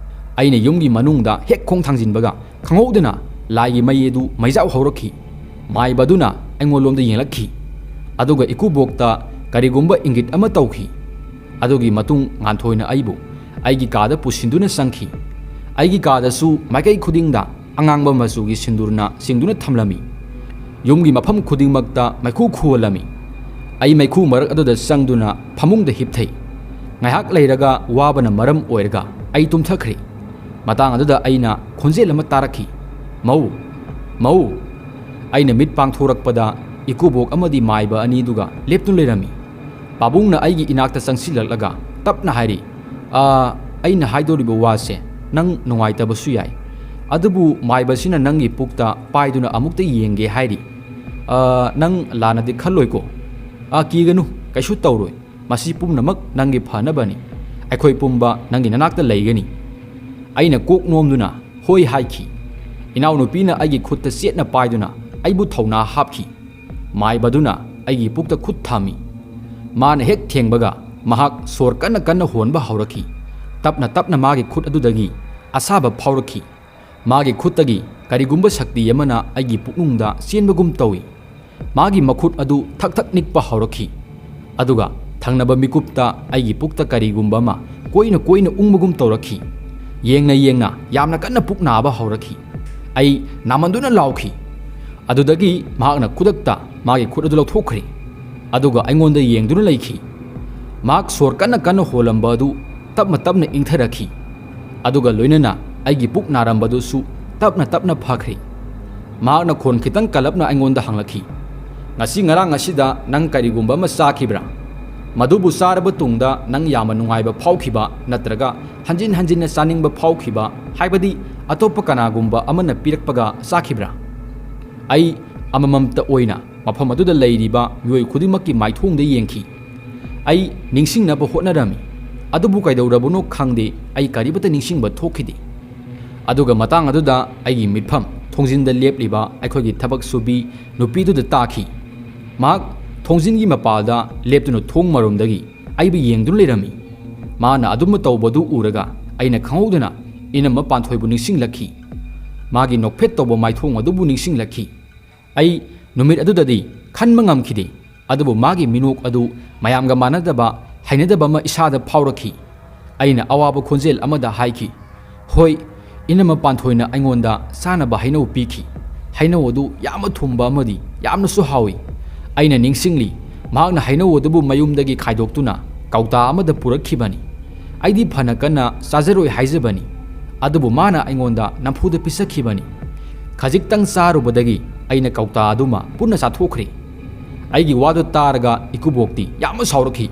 ꯑꯩꯅ ꯌꯨꯝꯒꯤ ꯃꯅꯨꯡꯗ ꯍꯦꯛ ꯈꯣꯡ ꯊꯥꯡꯖꯤꯟꯕꯒ ꯈꯪꯍꯧꯗꯅ ꯂꯥꯏꯒꯤ ꯃꯩ ꯑꯗꯨ ꯃꯩꯖꯥꯎ ꯍꯧꯔꯛꯈꯤ꯫ ꯃꯥꯏꯕꯗꯨꯅ ꯑꯩꯉꯣꯟꯂꯣꯝꯗ ꯌꯦꯡꯂꯛꯈꯤ꯫ ꯑꯗꯨꯒ ꯏꯀꯨꯕꯣꯛꯇ ꯀꯔꯤꯒꯨꯝꯕ ꯏꯪꯒꯤꯠ ꯑꯃ ꯇꯧꯈꯤ꯫ ꯑꯗꯨꯒꯤ ꯃꯇꯨꯡ ꯉꯥꯟꯊꯣꯏꯅ ꯑꯩꯕꯨ ꯑꯩꯒꯤ ꯀꯥꯗ ꯄꯨꯁꯤꯟꯗꯨꯅ ꯆꯪꯈꯤ꯫ ꯑꯩꯒꯤ ꯀꯥꯗꯁꯨ ꯃꯥꯏꯀꯩ ꯈꯨꯗꯤꯡꯗ ꯑꯉꯥꯡꯕ ꯃꯆꯨꯒꯤ ꯁꯤꯟꯗꯨꯔꯅ ꯆꯤꯡꯗꯨꯅ ꯊꯝꯂꯝꯃꯤ꯫ ꯌꯨꯝꯒꯤ ꯃꯐꯝ ꯈꯨꯗꯤꯡꯃꯛꯇ ꯃꯩꯈꯨ ꯈꯨꯍꯜꯂꯝꯃꯤ꯫ ꯑꯩ ꯃꯩꯈꯨ ꯃꯔꯛ ꯑꯗꯨꯗ ꯆꯪꯗꯨꯅ ꯐꯃꯨꯡꯗ ꯍꯤꯞꯊꯩ꯫ ꯉꯥꯏꯍꯥꯛ ꯂꯩꯔꯒ ꯋꯥꯕꯅ ꯃꯔꯝ ꯑꯣꯏꯔꯒ ꯑꯩ ꯇꯨꯝꯊꯈ꯭ꯔꯦ꯫ ꯃꯇꯥꯡ ꯑꯗꯨꯗ ꯑꯩꯅ ꯈꯣꯟꯖꯦꯜ ꯑꯃ ꯇꯥꯔꯛꯈꯤ꯫ "ꯃꯧ! ꯃꯧ!" ꯑꯩꯅ ꯃꯤꯠ ꯄꯥꯡꯊꯣꯔꯛꯄꯗ ꯏꯀꯨꯕꯣꯛ ꯑꯃꯗꯤ ꯃꯥꯏꯕ ꯑꯅꯤꯗꯨꯒ ꯂꯦꯞꯇꯨꯅ ꯂꯩꯔꯝꯃꯤ꯫ ꯄꯥꯕꯨꯡꯅ ꯑꯩꯒꯤ ꯏꯅꯥꯛꯇ ꯆꯪꯁꯤꯜꯂꯛꯂꯒ ꯇꯞꯅ ꯍꯥꯏꯔꯤ, "ꯑꯥ, ꯑꯩꯅ ꯍꯥꯏꯗꯣꯔꯤꯕ ꯋꯥꯁꯦ ꯅꯪ ꯅꯨꯡꯉꯥꯏꯇꯕꯁꯨ ꯌꯥꯏ꯫ ꯑꯗꯨꯕꯨ ꯃꯥꯏꯕꯁꯤꯅ ꯅꯪꯒꯤ ꯄꯨꯛꯇ ꯄꯥꯏꯗꯨꯅ ꯑꯃꯨꯛꯇ ꯌꯦꯡꯒꯦ ꯍꯥꯏꯔꯤ꯫ ꯑꯥ, ꯅꯪ ꯂꯥꯟꯅꯗꯤ ꯈꯜꯂꯣꯏꯀꯣ? ꯑꯥ, ꯀꯤꯒꯅꯨ, ꯀꯩꯁꯨ ꯇꯧꯔꯣꯏ꯫ ꯃꯁꯤ ꯄꯨꯝꯅꯃꯛ ꯅꯪꯒꯤ ꯐꯅꯕꯅꯤ꯫ ꯑꯩꯈꯣꯏ ꯄꯨꯝꯕ ꯅꯪꯒꯤ ꯅꯅꯥꯛꯇ ꯂꯩꯒꯅꯤ꯫" ꯑꯩꯅ ꯀꯣꯛ ꯅꯣꯝꯗꯨꯅ "ꯍꯣꯏ" ꯍꯥꯏꯈꯤ꯫ ꯏꯅꯥꯎꯅꯨꯄꯤꯅ ꯑꯩꯒꯤ ꯈꯨꯠꯇ ꯆꯦꯠꯅ ꯄꯥꯏꯗꯨꯅ ꯑꯩꯕꯨ ꯊꯧꯅꯥ ꯍꯥꯞꯈꯤ꯫ ꯃꯥꯏꯕꯗꯨꯅ ꯑꯩꯒꯤ ꯄꯨꯛꯇ ꯈꯨꯠ ꯊꯝꯃꯤ꯫ ꯃꯥꯅ ꯍꯦꯛ ꯊꯦꯡꯕꯒ ꯃꯍꯥꯛ ꯁꯣꯔ ꯀꯟꯅ ꯀꯟꯅ ꯍꯣꯟꯕ ꯍꯧꯔꯛꯈꯤ꯫ ꯇꯞꯅ ꯇꯞꯅ ꯃꯥꯒꯤ ꯈꯨꯠ ꯑꯗꯨꯗꯒꯤ ꯑꯁꯥꯕ ꯐꯥꯎꯔꯛꯈꯤ꯫ ꯃꯥꯒꯤ ꯈꯨꯠꯇꯒꯤ ꯀꯔꯤꯒꯨꯝꯕ ꯁꯛꯇꯤ ꯑꯃꯅ ꯑꯩꯒꯤ ꯄꯨꯛꯅꯨꯡꯗ ꯆꯦꯟꯕꯒꯨꯝ ꯇꯧꯏ꯫ ꯃꯥꯒꯤ ꯃꯈꯨꯠ ꯑꯗꯨ ꯊꯛ ꯊꯛ ꯅꯤꯛꯄ ꯍꯧꯔꯛꯈꯤ꯫ ꯑꯗꯨꯒ ꯊꯪꯅꯕ ꯃꯤꯀꯨꯞꯇ ꯑꯩꯒꯤ ꯄꯨꯛꯇ ꯀꯔꯤꯒꯨꯝꯕ ꯑꯃ ꯀꯣꯏꯅ ꯀꯣꯏꯅ ꯎꯪꯕꯒꯨꯝ ꯇꯧꯔꯛꯈꯤ꯫ ꯌꯦꯡꯅ ꯌꯦꯡꯅ ꯌꯥꯝꯅ ꯀꯟꯅ ꯄꯨꯛ ꯅꯥꯕ ꯍꯧꯔꯛꯈꯤ꯫ ꯑꯩ ꯅꯥꯃꯟꯗꯨꯅ ꯂꯥꯎꯈꯤ꯫ ꯑꯗꯨꯗꯒꯤ ꯃꯍꯥꯛꯅ ꯈꯨꯗꯛꯇ ꯃꯥꯒꯤ ꯈꯨꯠ ꯑꯗꯨ ꯂꯧꯊꯣꯛꯈ꯭ꯔꯦ꯫ ꯑꯗꯨꯒ ꯑꯩꯉꯣꯟꯗ ꯌꯦꯡꯗꯨꯅ ꯂꯩꯈꯤ꯫ ꯃꯍꯥꯛ ꯁꯣꯔ ꯀꯟꯅ ꯀꯟꯅ ꯍꯣꯜꯂꯝꯕ ꯑꯗꯨ ꯇꯞꯅ ꯇꯞꯅ ꯏꯪꯊꯔꯛꯈꯤ꯫ ꯑꯗꯨꯒ ꯂꯣꯏꯅꯅ ꯑꯩꯒꯤ ꯄꯨꯛ ꯅꯥꯔꯝꯕꯗꯨꯁꯨ ꯇꯞꯅ ꯇꯞꯅ ꯐꯈ꯭ꯔꯦ꯫ ꯃꯍꯥꯛꯅ ꯈꯣꯟ ꯈꯤꯇꯪ ꯀꯜꯂꯞꯅ ꯑꯩꯉꯣꯟꯗ ꯍꯪꯂꯛꯈꯤ, "ꯉꯁꯤ ꯉꯔꯥꯡ ꯑꯁꯤꯗ ꯅꯪ ꯀꯔꯤꯒꯨꯝꯕ ꯑꯃ ꯆꯥꯈꯤꯕ꯭ꯔꯥ? ꯃꯗꯨꯕꯨ ꯆꯥꯔꯕ ꯇꯨꯡꯗ ꯅꯪ ꯌꯥꯝꯅ ꯅꯨꯡꯉꯥꯏꯕ ꯐꯥꯎꯈꯤꯕ ꯅꯠꯇ꯭ꯔꯒ ꯍꯟꯖꯤꯟ ꯍꯟꯖꯤꯟꯅ ꯆꯥꯅꯤꯡꯕ ꯐꯥꯎꯈꯤꯕ, ꯍꯥꯏꯕꯗꯤ ꯑꯇꯣꯞꯄ ꯀꯅꯥꯒꯨꯝꯕ ꯑꯃꯅ ꯄꯤꯔꯛꯄꯒ ꯆꯥꯈꯤꯕ꯭ꯔꯥ?" ꯑꯩ ꯑꯃꯃꯝꯇ ꯑꯣꯏꯅ ꯃꯐꯝ ꯑꯗꯨꯗ ꯂꯩꯔꯤꯕ ꯃꯤꯑꯣꯏ ꯈꯨꯗꯤꯡꯃꯛꯀꯤ ꯃꯥꯏꯊꯣꯡꯗ ꯌꯦꯡꯈꯤ꯫ ꯑꯩ ꯅꯤꯡꯁꯤꯡꯅꯕ ꯍꯣꯠꯅꯔꯝꯃꯤ, ꯑꯗꯨꯕꯨ ꯀꯩꯗꯧꯔꯕꯅꯣ ꯈꯪꯗꯦ, ꯑꯩ ꯀꯔꯤꯃꯠꯇ ꯅꯤꯡꯁꯤꯡꯕ ꯊꯣꯛꯈꯤꯗꯦ꯫ ꯑꯗꯨꯒ ꯃꯇꯥꯡ ꯑꯗꯨꯗ ꯑꯩꯒꯤ ꯃꯤꯠꯐꯝ ꯊꯣꯡꯖꯤꯟꯗ ꯂꯦꯞꯂꯤꯕ ꯑꯩꯈꯣꯏꯒꯤ ꯊꯕꯛ ꯁꯨꯕꯤ ꯅꯨꯄꯤꯗꯨꯗ ꯇꯥꯈꯤ꯫ ꯃꯍꯥꯛ ꯊꯣꯡꯖꯤꯟꯒꯤ ꯃꯄꯥꯜꯗ ꯂꯦꯞꯇꯨꯅ ꯊꯣꯡ ꯃꯔꯣꯝꯗꯒꯤ ꯑꯩꯕꯨ ꯌꯦꯡꯗꯨꯅ ꯂꯩꯔꯝꯃꯤ꯫ ꯃꯥꯅ ꯑꯗꯨꯝꯅ ꯇꯧꯕꯗꯨ ꯎꯔꯒ ꯑꯩꯅ ꯈꯪꯍꯧꯗꯅ ꯏꯅꯝꯃ ꯄꯥꯟꯊꯣꯏꯕꯨ ꯅꯤꯡꯁꯤꯡꯂꯛꯈꯤ꯫ ꯃꯥꯒꯤ ꯅꯣꯛꯐꯦꯠ ꯇꯧꯕ ꯃꯥꯏꯊꯣꯡ ꯑꯗꯨꯕꯨ ꯅꯤꯡꯁꯤꯡꯂꯛꯈꯤ꯫ ꯑꯩ ꯅꯨꯃꯤꯠ ꯑꯗꯨꯗꯗꯤ ꯈꯟꯕ ꯉꯝꯈꯤꯗꯦ, ꯑꯗꯨꯕꯨ ꯃꯥꯒꯤ ꯃꯤꯅꯣꯛ ꯑꯗꯨ ꯃꯌꯥꯝꯒ ꯃꯥꯟꯅꯗꯕ ꯍꯩꯅꯗꯕ ꯑꯃ ꯏꯁꯥꯗ ꯐꯥꯎꯔꯛꯈꯤ꯫ ꯑꯩꯅ ꯑꯋꯥꯕ ꯈꯣꯟꯖꯦꯜ ꯑꯃꯗ ꯍꯥꯏꯈꯤ, ꯍꯣꯏ, ꯏꯅꯝꯃ ꯄꯥꯟꯊꯣꯏꯅ ꯑꯩꯉꯣꯟꯗ ꯆꯥꯅꯕ ꯍꯩꯅꯧ ꯄꯤꯈꯤ꯫ ꯍꯩꯅꯧ ꯑꯗꯨ ꯌꯥꯝꯅ ꯊꯨꯝꯕ ꯑꯃꯗꯤ ꯌꯥꯝꯅꯁꯨ ꯍꯥꯎꯏ꯫ ꯑꯩꯅ ꯅꯤꯡꯁꯤꯡꯂꯤ, ꯃꯍꯥꯛꯅ ꯍꯩꯅꯧ ꯑꯗꯨꯕꯨ ꯃꯌꯨꯝꯗꯒꯤ ꯈꯥꯏꯗꯣꯛꯇꯨꯅ ꯀꯧꯇꯥ ꯑꯃꯗ ꯄꯨꯔꯛꯈꯤꯕꯅꯤ꯫ ꯑꯩꯗꯤ ꯐꯅ ꯀꯟꯅ ꯆꯥꯖꯔꯣꯏ ꯍꯥꯏꯖꯕꯅꯤ, ꯑꯗꯨꯕꯨ ꯃꯥꯅ ꯑꯩꯉꯣꯟꯗ ꯅꯝꯐꯨꯗ ꯄꯤꯖꯈꯤꯕꯅꯤ꯫ ꯈꯖꯤꯛꯇꯪ ꯆꯥꯔꯨꯕꯗꯒꯤ ꯑꯩꯅ ꯀꯧꯇꯥ ꯑꯗꯨꯃ ꯄꯨꯟꯅ ꯆꯥꯊꯣꯛꯈ꯭ꯔꯦ꯫ ꯑꯩꯒꯤ ꯋꯥꯗꯨ ꯇꯥꯔꯒ ꯏꯀꯨꯕꯣꯛꯇꯤ ꯌꯥꯝꯅ ꯁꯥꯎꯔꯛꯈꯤ꯫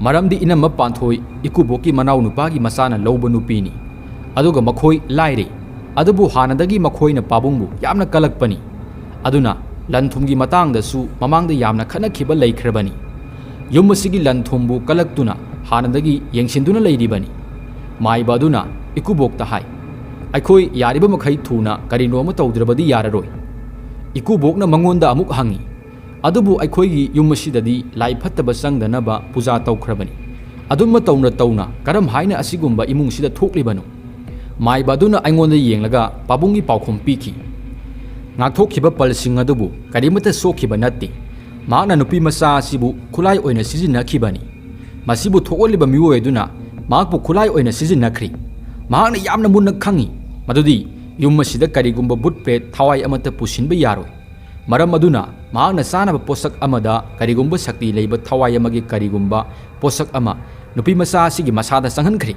ꯃꯔꯝꯗꯤ ꯏꯅꯝꯃ ꯄꯥꯟꯊꯣꯏ ꯏꯀꯨꯕꯣꯛꯀꯤ ꯃꯅꯥꯎ ꯅꯨꯄꯥꯒꯤ ꯃꯆꯥꯅ ꯂꯧꯕ ꯅꯨꯄꯤꯅꯤ꯫ ꯑꯗꯨꯒ ꯃꯈꯣꯏ ꯂꯥꯏꯔꯦ꯫ ꯑꯗꯨꯕꯨ ꯍꯥꯟꯅꯗꯒꯤ ꯃꯈꯣꯏꯅ ꯄꯥꯕꯨꯡꯕꯨ ꯌꯥꯝꯅ ꯀꯜꯂꯛꯄꯅꯤ꯫ ꯑꯗꯨꯅ ꯂꯟ ꯊꯨꯝꯒꯤ ꯃꯇꯥꯡꯗꯁꯨ ꯃꯃꯥꯡꯗ ꯌꯥꯝꯅ ꯈꯠꯅꯈꯤꯕ ꯂꯩꯈ꯭ꯔꯕꯅꯤ꯫ ꯌꯨꯝ ꯑꯁꯤꯒꯤ ꯂꯟ ꯊꯨꯝꯕꯨ ꯀꯜꯂꯛꯇꯨꯅ ꯍꯥꯟꯅꯗꯒꯤ ꯌꯦꯡꯁꯤꯟꯗꯨꯅ ꯂꯩꯔꯤꯕꯅꯤ꯫ ꯃꯥꯏꯕ ꯑꯗꯨꯅ ꯏꯀꯨꯕꯣꯛꯇ ꯍꯥꯏ, "ꯑꯩꯈꯣꯏ ꯌꯥꯔꯤꯕ ꯃꯈꯩ ꯊꯨꯅ ꯀꯔꯤꯅꯣ ꯑꯃ ꯇꯧꯗ꯭ꯔꯕꯗꯤ ꯌꯥꯔꯔꯣꯏ꯫" ꯏꯀꯨꯕꯣꯛꯅ ꯃꯉꯣꯟꯗ ꯑꯃꯨꯛ ꯍꯪꯉꯤ, "ꯑꯗꯨꯕꯨ ꯑꯩꯈꯣꯏꯒꯤ ꯌꯨꯝ ꯑꯁꯤꯗꯗꯤ ꯂꯥꯏ ꯐꯠꯇꯕ ꯆꯪꯗꯅꯕ ꯄꯨꯖꯥ ꯇꯧꯈ꯭ꯔꯕꯅꯤ꯫ ꯑꯗꯨꯝꯅ ꯇꯧꯅ ꯇꯧꯅ ꯀꯔꯝ ꯍꯥꯏꯅ ꯑꯁꯤꯒꯨꯝꯕ ꯏꯃꯨꯡꯁꯤꯗ ꯊꯣꯛꯂꯤꯕꯅꯣ?" ꯃꯥꯏꯕ ꯑꯗꯨꯅ ꯑꯩꯉꯣꯟꯗ ꯌꯦꯡꯂꯒ ꯄꯥꯕꯨꯡꯒꯤ ꯄꯥꯎꯈꯨꯝ ꯄꯤꯈꯤ, "ꯉꯥꯛꯊꯣꯛꯈꯤꯕ ꯄꯜꯁꯤꯡ ꯑꯗꯨꯕꯨ ꯀꯔꯤꯃꯠꯇ ꯁꯣꯛꯈꯤꯕ ꯅꯠꯇꯦ꯫ ꯃꯍꯥꯛꯅ ꯅꯨꯄꯤ ꯃꯆꯥ ꯑꯁꯤꯕꯨ ꯈꯨꯠꯂꯥꯏ ꯑꯣꯏꯅ ꯁꯤꯖꯤꯟꯅꯈꯤꯕꯅꯤ꯫ ꯃꯁꯤꯕꯨ ꯊꯣꯛꯍꯜꯂꯤꯕ ꯃꯤꯑꯣꯏ ꯑꯗꯨꯅ ꯃꯍꯥꯛꯄꯨ ꯈꯨꯠꯂꯥꯏ ꯑꯣꯏꯅ ꯁꯤꯖꯤꯟꯅꯈ꯭ꯔꯤ꯫ ꯃꯍꯥꯛꯅ ꯌꯥꯝꯅ ꯃꯨꯟꯅ ꯈꯪꯏ ꯃꯗꯨꯗꯤ ꯌꯨꯝ ꯑꯁꯤꯗ ꯀꯔꯤꯒꯨꯝꯕ ꯕꯨꯠ ꯄ꯭ꯔꯦꯠ ꯊꯋꯥꯏ ꯑꯃꯠꯇ ꯄꯨꯁꯤꯟꯕ ꯌꯥꯔꯣꯏ꯫ ꯃꯔꯝ ꯑꯗꯨꯅ ꯃꯍꯥꯛꯅ ꯆꯥꯅꯕ ꯄꯣꯠꯁꯛ ꯑꯃꯗ ꯀꯔꯤꯒꯨꯝꯕ ꯁꯛꯇꯤ ꯂꯩꯕ ꯊꯋꯥꯏ ꯑꯃꯒꯤ ꯀꯔꯤꯒꯨꯝꯕ ꯄꯣꯠꯁꯛ ꯑꯃ ꯅꯨꯄꯤ ꯃꯆꯥ ꯑꯁꯤꯒꯤ ꯃꯁꯥꯗ ꯆꯪꯍꯟꯈ꯭ꯔꯦ꯫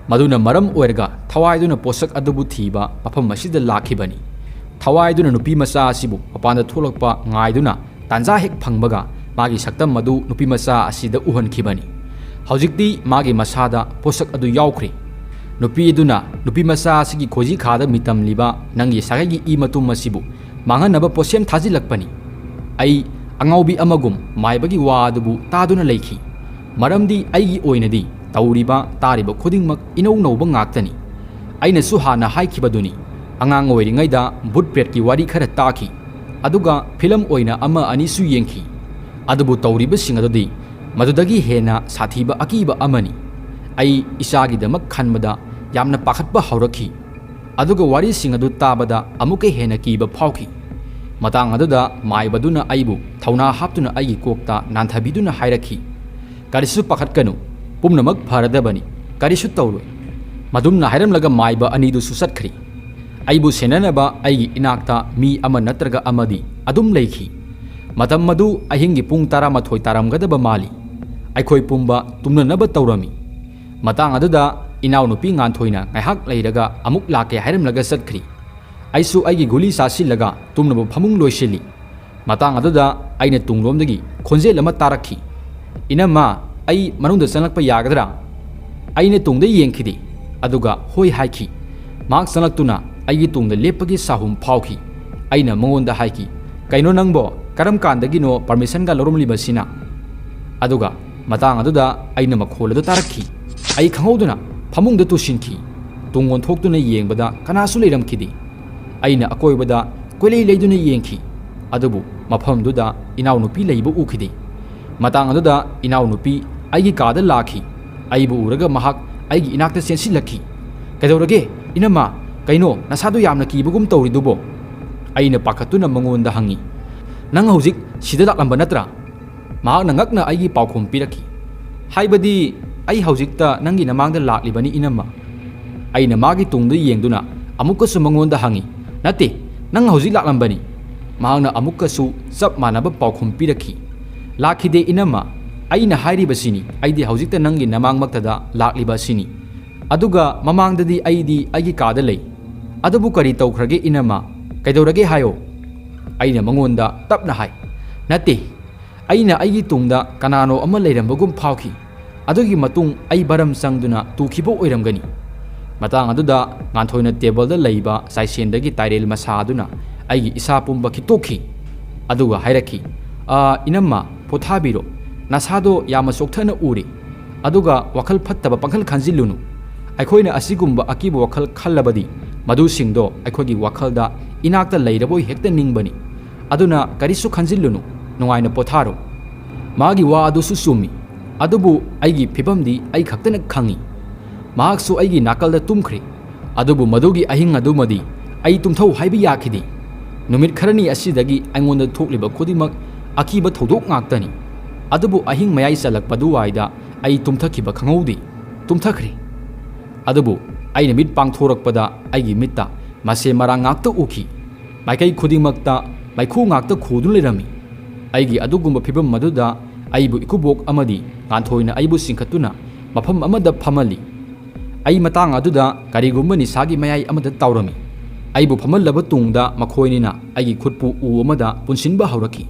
ꯃꯗꯨꯅ ꯃꯔꯝ ꯑꯣꯏꯔꯒ ꯊꯋꯥꯏꯗꯨꯅ ꯄꯣꯠꯁꯛ ꯑꯗꯨꯕꯨ ꯊꯤꯕ ꯃꯐꯝ ꯑꯁꯤꯗ ꯂꯥꯛꯈꯤꯕꯅꯤ꯫ ꯊꯋꯥꯏꯗꯨꯅ ꯅꯨꯄꯤ ꯃꯆꯥ ꯑꯁꯤꯕꯨ ꯃꯄꯥꯟꯗ ꯊꯣꯛꯂꯛꯄ ꯉꯥꯏꯗꯨꯅ ꯇꯥꯟꯖꯥ ꯍꯦꯛ ꯐꯪꯕꯒ ꯃꯥꯒꯤ ꯁꯛꯇꯝ ꯑꯗꯨ ꯅꯨꯄꯤ ꯃꯆꯥ ꯑꯁꯤꯗ ꯎꯍꯟꯈꯤꯕꯅꯤ꯫ ꯍꯧꯖꯤꯛꯇꯤ ꯃꯥꯒꯤ ꯃꯁꯥꯗ ꯄꯣꯠꯁꯛ ꯑꯗꯨ ꯌꯥꯎꯈ꯭ꯔꯦ꯫ ꯅꯨꯄꯤ ꯑꯗꯨꯅ ꯅꯨꯄꯤ ꯃꯆꯥ ꯑꯁꯤꯒꯤ ꯈꯣꯏꯖꯤ ꯈꯥꯗ ꯃꯤꯇꯝꯂꯤꯕ ꯅꯪꯒꯤ ꯁꯥꯒꯩꯒꯤ ꯏ ꯃꯇꯨꯝ ꯑꯁꯤꯕꯨ ꯃꯥꯡꯍꯟꯅꯕ ꯄꯣꯠꯁꯦꯝ ꯊꯥꯖꯤꯜꯂꯛꯄꯅꯤ꯫" ꯑꯩ ꯑꯉꯥꯎꯕꯤ ꯑꯃꯒꯨꯝ ꯃꯥꯏꯕꯒꯤ ꯋꯥ ꯑꯗꯨꯕꯨ ꯇꯥꯗꯨꯅ ꯂꯩꯈꯤ꯫ ꯃꯔꯝꯗꯤ ꯑꯩꯒꯤ ꯑꯣꯏꯅꯗꯤ ꯇꯧꯔꯤꯕ ꯇꯥꯔꯤꯕ ꯈꯨꯗꯤꯡꯃꯛ ꯏꯅꯧ ꯅꯧꯕ ꯉꯥꯛꯇꯅꯤ꯫ ꯑꯩꯅꯁꯨ ꯍꯥꯟꯅ ꯍꯥꯏꯈꯤꯕꯗꯨꯅꯤ, ꯑꯉꯥꯡ ꯑꯣꯏꯔꯤꯉꯩꯗ ꯕꯨꯠ ꯄ꯭ꯔꯦꯠꯀꯤ ꯋꯥꯔꯤ ꯈꯔ ꯇꯥꯈꯤ, ꯑꯗꯨꯒ ꯐꯤꯂꯝ ꯑꯣꯏꯅ ꯑꯃ ꯑꯅꯤꯁꯨ ꯌꯦꯡꯈꯤ꯫ ꯑꯗꯨꯕꯨ ꯇꯧꯔꯤꯕꯁꯤꯡ ꯑꯗꯨꯗꯤ ꯃꯗꯨꯗꯒꯤ ꯍꯦꯟꯅ ꯁꯥꯊꯤꯕ ꯑꯀꯤꯕ ꯑꯃꯅꯤ꯫ ꯑꯩ ꯏꯆꯥꯒꯤꯗꯃꯛ ꯈꯟꯕꯗ ꯌꯥꯝꯅ ꯄꯥꯈꯠꯄ ꯍꯧꯔꯛꯈꯤ꯫ ꯑꯗꯨꯒ ꯋꯥꯔꯤꯁꯤꯡ ꯑꯗꯨ ꯇꯥꯕꯗ ꯑꯃꯨꯛꯀ ꯍꯦꯟꯅ ꯀꯤꯕ ꯐꯥꯎꯈꯤ꯫ ꯃꯇꯥꯡ ꯑꯗꯨꯗ ꯃꯥꯏꯕꯗꯨꯅ ꯑꯩꯕꯨ ꯊꯧꯅꯥ ꯍꯥꯞꯇꯨꯅ ꯑꯩꯒꯤ ꯀꯣꯛꯇ ꯅꯥꯟꯊꯕꯤꯗꯨꯅ ꯍꯥꯏꯔꯛꯈꯤ, "ꯀꯔꯤꯁꯨ ꯄꯥꯈꯠꯀꯅꯨ, ꯄꯨꯝꯅꯃꯛ ꯐꯔꯗꯕꯅꯤ, ꯀꯔꯤꯁꯨ ꯇꯧꯔꯣꯏ꯫ ꯃꯗꯨꯝꯅ ꯍꯥꯏꯔꯝꯂꯒ ꯃꯥꯏꯕ ꯑꯅꯤꯗꯨꯁꯨ ꯆꯠꯈ꯭ꯔꯤ꯫ ꯑꯩꯕꯨ ꯁꯦꯟꯅꯅꯕ ꯑꯩꯒꯤ ꯏꯅꯥꯛꯇ ꯃꯤ ꯑꯃ ꯅꯠꯇ꯭ꯔꯒ ꯑꯃꯗꯤ ꯑꯗꯨꯝ ꯂꯩꯈꯤ꯫ ꯃꯇꯝ ꯑꯗꯨ ꯑꯍꯤꯡꯒꯤ ꯄꯨꯡ ꯇꯔꯥꯃꯥꯊꯣꯏ ꯇꯥꯔꯝꯒꯗꯕ ꯃꯥꯜꯂꯤ꯫ ꯑꯩꯈꯣꯏ ꯄꯨꯝꯕ ꯇꯨꯝꯅꯅꯕ ꯇꯧꯔꯝꯃꯤ꯫ ꯃꯇꯥꯡ ꯑꯗꯨꯗ ꯏꯅꯥꯎꯅꯨꯄꯤ ꯉꯥꯟꯊꯣꯏꯅ ꯉꯥꯏꯍꯥꯛ ꯂꯩꯔꯒ ꯑꯃꯨꯛ ꯂꯥꯛꯀꯦ ꯍꯥꯏꯔꯝꯂꯒ ꯆꯠꯈ꯭ꯔꯤ꯫ ꯑꯩꯁꯨ ꯑꯩꯒꯤ ꯒꯨꯂꯤ ꯆꯥꯁꯤꯜꯂꯒ ꯇꯨꯝꯅꯕ ꯐꯃꯨꯡ ꯂꯣꯏꯁꯤꯜꯂꯤ꯫ ꯃꯇꯥꯡ ꯑꯗꯨꯗ ꯑꯩꯅ ꯇꯨꯡꯂꯣꯝꯗꯒꯤ ꯈꯣꯟꯖꯦꯜ ꯑꯃ ꯇꯥꯔꯛꯈꯤ꯫ "ꯏꯅꯝꯃ, ꯑꯩ ꯃꯅꯨꯡꯗ ꯆꯪꯂꯛꯄ ꯌꯥꯒꯗ꯭ꯔꯥ?" ꯑꯩꯅ ꯇꯨꯡꯗ ꯌꯦꯡꯈꯤꯗꯦ꯫ ꯑꯗꯨꯒ "ꯍꯣꯏ" ꯍꯥꯏꯈꯤ꯫ ꯃꯍꯥꯛ ꯆꯪꯂꯛꯇꯨꯅ ꯑꯩꯒꯤ ꯇꯨꯡꯗ ꯂꯦꯞꯄꯒꯤ ꯁꯥꯍꯨꯝ ꯐꯥꯎꯈꯤ꯫ ꯑꯩꯅ ꯃꯉꯣꯟꯗ ꯍꯥꯏꯈꯤ, "ꯀꯩꯅꯣ ꯅꯪꯕꯣ? ꯀꯔꯝ ꯀꯥꯟꯗꯒꯤꯅꯣ ꯄꯔꯃꯤꯁꯟꯒ ꯂꯧꯔꯝꯂꯤꯕꯁꯤꯅ?" ꯑꯗꯨꯒ ꯃꯇꯥꯡ ꯑꯗꯨꯗ ꯑꯩꯅ ꯃꯈꯣꯜ ꯑꯗꯨ ꯇꯥꯔꯛꯈꯤ꯫ ꯑꯩ ꯈꯪꯍꯧꯗꯅ ꯐꯃꯨꯡꯗ ꯇꯨꯁꯤꯟꯈꯤ꯫ ꯇꯨꯡ ꯑꯣꯟꯊꯣꯛꯇꯨꯅ ꯌꯦꯡꯕꯗ ꯀꯅꯥꯁꯨ ꯂꯩꯔꯝꯈꯤꯗꯦ꯫ ꯑꯩꯅ ꯑꯀꯣꯏꯕꯗ ꯀꯣꯏꯂꯩ ꯂꯩꯗꯨꯅ ꯌꯦꯡꯈꯤ꯫ ꯑꯗꯨꯕꯨ ꯃꯐꯝꯗꯨꯗ ꯏꯅꯥꯎꯅꯨꯄꯤ ꯂꯩꯕ ꯎꯈꯤꯗꯦ꯫ ꯃꯇꯥꯡ ꯑꯗꯨꯗ ꯏꯅꯥꯎꯅꯨꯄꯤ ꯑꯩꯒꯤ ꯀꯥꯗ ꯂꯥꯛꯈꯤ꯫ ꯑꯩꯕꯨ ꯎꯔꯒ ꯃꯍꯥꯛ ꯑꯩꯒꯤ ꯏꯅꯥꯛꯇ ꯆꯦꯟꯁꯤꯜꯂꯛꯈꯤ꯫ "ꯀꯩꯗꯧꯔꯒꯦ, ꯏꯅꯝꯃ? ꯀꯩꯅꯣ, ꯅꯁꯥꯗꯣ ꯌꯥꯝꯅ ꯀꯤꯕꯒꯨꯝ ꯇꯧꯔꯤꯗꯨꯕꯣ?" ꯑꯩꯅ ꯄꯥꯈꯠꯇꯨꯅ ꯃꯉꯣꯟꯗ ꯍꯪꯉꯤ꯫ "ꯅꯪ ꯍꯧꯖꯤꯛ ꯁꯤꯗ ꯂꯥꯛꯂꯝꯕ ꯅꯠꯇ꯭ꯔꯥ?" ꯃꯍꯥꯛꯅ ꯉꯛꯅ ꯑꯩꯒꯤ ꯄꯥꯎꯈꯨꯝ ꯄꯤꯔꯛꯈꯤ꯫ "ꯍꯥꯏꯕꯗꯤ, ꯑꯩ ꯍꯧꯖꯤꯛꯇ ꯅꯪꯒꯤ ꯅꯃꯥꯡꯗ ꯂꯥꯛꯂꯤꯕꯅꯤ, ꯏꯅꯝꯃ꯫" ꯑꯩꯅ ꯃꯥꯒꯤ ꯇꯨꯡꯗ ꯌꯦꯡꯗꯨꯅ ꯑꯃꯨꯛꯀꯁꯨ ꯃꯉꯣꯟꯗ ꯍꯪꯉꯤ, "ꯅꯠꯇꯦ, ꯅꯪ ꯍꯧꯖꯤꯛ ꯂꯥꯛꯂꯝꯕꯅꯤ꯫" ꯃꯍꯥꯛꯅ ꯑꯃꯨꯛꯀꯁꯨ ꯆꯞ ꯃꯥꯟꯅꯕ ꯄꯥꯎꯈꯨꯝ ꯄꯤꯔꯛꯈꯤ꯫ "ꯂꯥꯛꯈꯤꯗꯦ, ꯏꯅꯝꯃ꯫ ꯑꯩꯅ ꯍꯥꯏꯔꯤꯕꯁꯤꯅꯤ, ꯑꯩꯗꯤ ꯍꯧꯖꯤꯛꯇ ꯅꯪꯒꯤ ꯅꯃꯥꯡꯃꯛꯇꯗ ꯂꯥꯛꯂꯤꯕ ꯑꯁꯤꯅꯤ꯫ ꯑꯗꯨꯒ ꯃꯃꯥꯡꯗꯗꯤ ꯑꯩꯗꯤ ꯑꯩꯒꯤ ꯀꯥꯗ ꯂꯩ꯫ ꯑꯗꯨꯕꯨ ꯀꯔꯤ ꯇꯧꯈ꯭ꯔꯒꯦ, ꯏꯅꯝꯃ? ꯀꯩꯗꯧꯔꯒꯦ ꯍꯥꯏꯌꯣ?" ꯑꯩꯅ ꯃꯉꯣꯟꯗ ꯇꯞꯅ ꯍꯥꯏ, "ꯅꯠꯇꯦ, ꯑꯩꯅ ꯑꯩꯒꯤ ꯇꯨꯡꯗ ꯀꯅꯥꯅꯣ ꯑꯃ ꯂꯩꯔꯝꯕꯒꯨꯝ ꯐꯥꯎꯈꯤ꯫ ꯑꯗꯨꯒꯤ ꯃꯇꯨꯡ ꯑꯩ ꯕꯔꯝ ꯆꯪꯗꯨꯅ ꯇꯨꯈꯤꯕ ꯑꯣꯏꯔꯝꯒꯅꯤ꯫" ꯃꯇꯥꯡ ꯑꯗꯨꯗ ꯉꯥꯟꯊꯣꯏꯅ ꯇꯦꯕꯜꯗ ꯂꯩꯕ ꯆꯥꯏꯁꯦꯟꯗꯒꯤ ꯇꯥꯏꯔꯦꯜ ꯃꯁꯥ ꯑꯗꯨꯅ ꯑꯩꯒꯤ ꯏꯁꯥ ꯄꯨꯝꯕ ꯈꯤꯛꯇꯣꯛꯈꯤ꯫ ꯑꯗꯨꯒ ꯍꯥꯏꯔꯛꯈꯤ, "ꯑꯥ, ꯏꯅꯝꯃ, ꯄꯣꯊꯥꯕꯤꯔꯣ꯫ ꯅꯁꯥꯗꯣ ꯌꯥꯝꯅ ꯆꯣꯛꯊꯅ ꯎꯔꯦ꯫ ꯑꯗꯨꯒ ꯋꯥꯈꯜ ꯐꯠꯇꯕ ꯄꯪꯈꯜ ꯈꯟꯖꯤꯜꯂꯨꯅꯨ꯫ ꯑꯩꯈꯣꯏꯅ ꯑꯁꯤꯒꯨꯝꯕ ꯑꯀꯤꯕ ꯋꯥꯈꯜ ꯈꯜꯂꯕꯗꯤ ꯃꯗꯨꯁꯤꯡꯗꯣ ꯑꯩꯈꯣꯏꯒꯤ ꯋꯥꯈꯜꯗ ꯏꯅꯥꯛꯇ ꯂꯩꯔꯕꯣꯏ ꯍꯦꯛꯇ ꯅꯤꯡꯕꯅꯤ꯫ ꯑꯗꯨꯅ ꯀꯔꯤꯁꯨ ꯈꯟꯖꯤꯜꯂꯨꯅꯨ, ꯅꯨꯡꯉꯥꯏꯅ ꯄꯣꯊꯥꯔꯣ꯫" ꯃꯥꯒꯤ ꯋꯥ ꯑꯗꯨꯁꯨ ꯆꯨꯝꯃꯤ꯫ ꯑꯗꯨꯕꯨ ꯑꯩꯒꯤ ꯐꯤꯕꯝꯗꯤ ꯑꯩ ꯈꯛꯇꯅ ꯈꯪꯏ꯫ ꯃꯍꯥꯛꯁꯨ ꯑꯩꯒꯤ ꯅꯥꯀꯜꯗ ꯇꯨꯝꯈ꯭ꯔꯦ꯫ ꯑꯗꯨꯕꯨ ꯃꯗꯨꯒꯤ ꯑꯍꯤꯡ ꯑꯗꯨꯃꯗꯤ ꯑꯩ ꯇꯨꯝꯊꯧ ꯍꯥꯏꯕ ꯌꯥꯈꯤꯗꯦ꯫ ꯅꯨꯃꯤꯠ ꯈꯔꯅꯤ ꯑꯁꯤꯗꯒꯤ ꯑꯩꯉꯣꯟꯗ ꯊꯣꯛꯂꯤꯕ ꯈꯨꯗꯤꯡꯃꯛ ꯑꯀꯤꯕ ꯊꯧꯗꯣꯛ ꯉꯥꯛꯇꯅꯤ꯫ ꯑꯗꯨꯕꯨ ꯑꯍꯤꯡ ꯃꯌꯥꯏ ꯆꯜꯂꯛꯄ ꯑꯗꯨꯋꯥꯏꯗ ꯑꯩ ꯇꯨꯝꯊꯈꯤꯕ ꯈꯪꯍꯧꯗꯦ꯫ ꯇꯨꯝꯊꯈ꯭ꯔꯦ꯫ ꯑꯗꯨꯕꯨ ꯑꯩꯅ ꯃꯤꯠ ꯄꯥꯡꯊꯣꯔꯛꯄꯗ ꯑꯩꯒꯤ ꯃꯤꯠꯇ ꯃꯁꯦ ꯃꯔꯥꯡ ꯉꯥꯛꯇ ꯎꯈꯤ꯫ ꯃꯥꯏꯀꯩ ꯈꯨꯗꯤꯡꯃꯛꯇ ꯃꯩꯈꯨ ꯉꯥꯛꯇ ꯈꯨꯗꯨꯅ ꯂꯩꯔꯝꯃꯤ꯫ ꯑꯩꯒꯤ ꯑꯗꯨꯒꯨꯝꯕ ꯐꯤꯕꯝ ꯑꯗꯨꯗ ꯑꯩꯕꯨ ꯏꯀꯨꯕꯣꯛ ꯑꯃꯗꯤ ꯉꯥꯟꯊꯣꯏꯅ ꯑꯩꯕꯨ ꯆꯤꯡꯈꯠꯇꯨꯅ ꯃꯐꯝ ꯑꯃꯗ ꯐꯝꯍꯜꯂꯤ꯫ ꯑꯩ ꯃꯇꯥꯡ ꯑꯗꯨꯗ ꯀꯔꯤꯒꯨꯝꯕ ꯅꯤꯁꯥꯒꯤ ꯃꯌꯥꯏ ꯑꯃꯗ ꯇꯥꯎꯔꯝꯃꯤ꯫ ꯑꯩꯕꯨ ꯐꯝꯍꯜꯂꯕ ꯇꯨꯡꯗ ꯃꯈꯣꯏꯅꯤꯅ ꯑꯩꯒꯤ ꯈꯨꯠꯄꯨ ꯎ ꯑꯃꯗ ꯄꯨꯟꯁꯤꯟꯕ ꯍꯧꯔꯛꯈꯤ꯫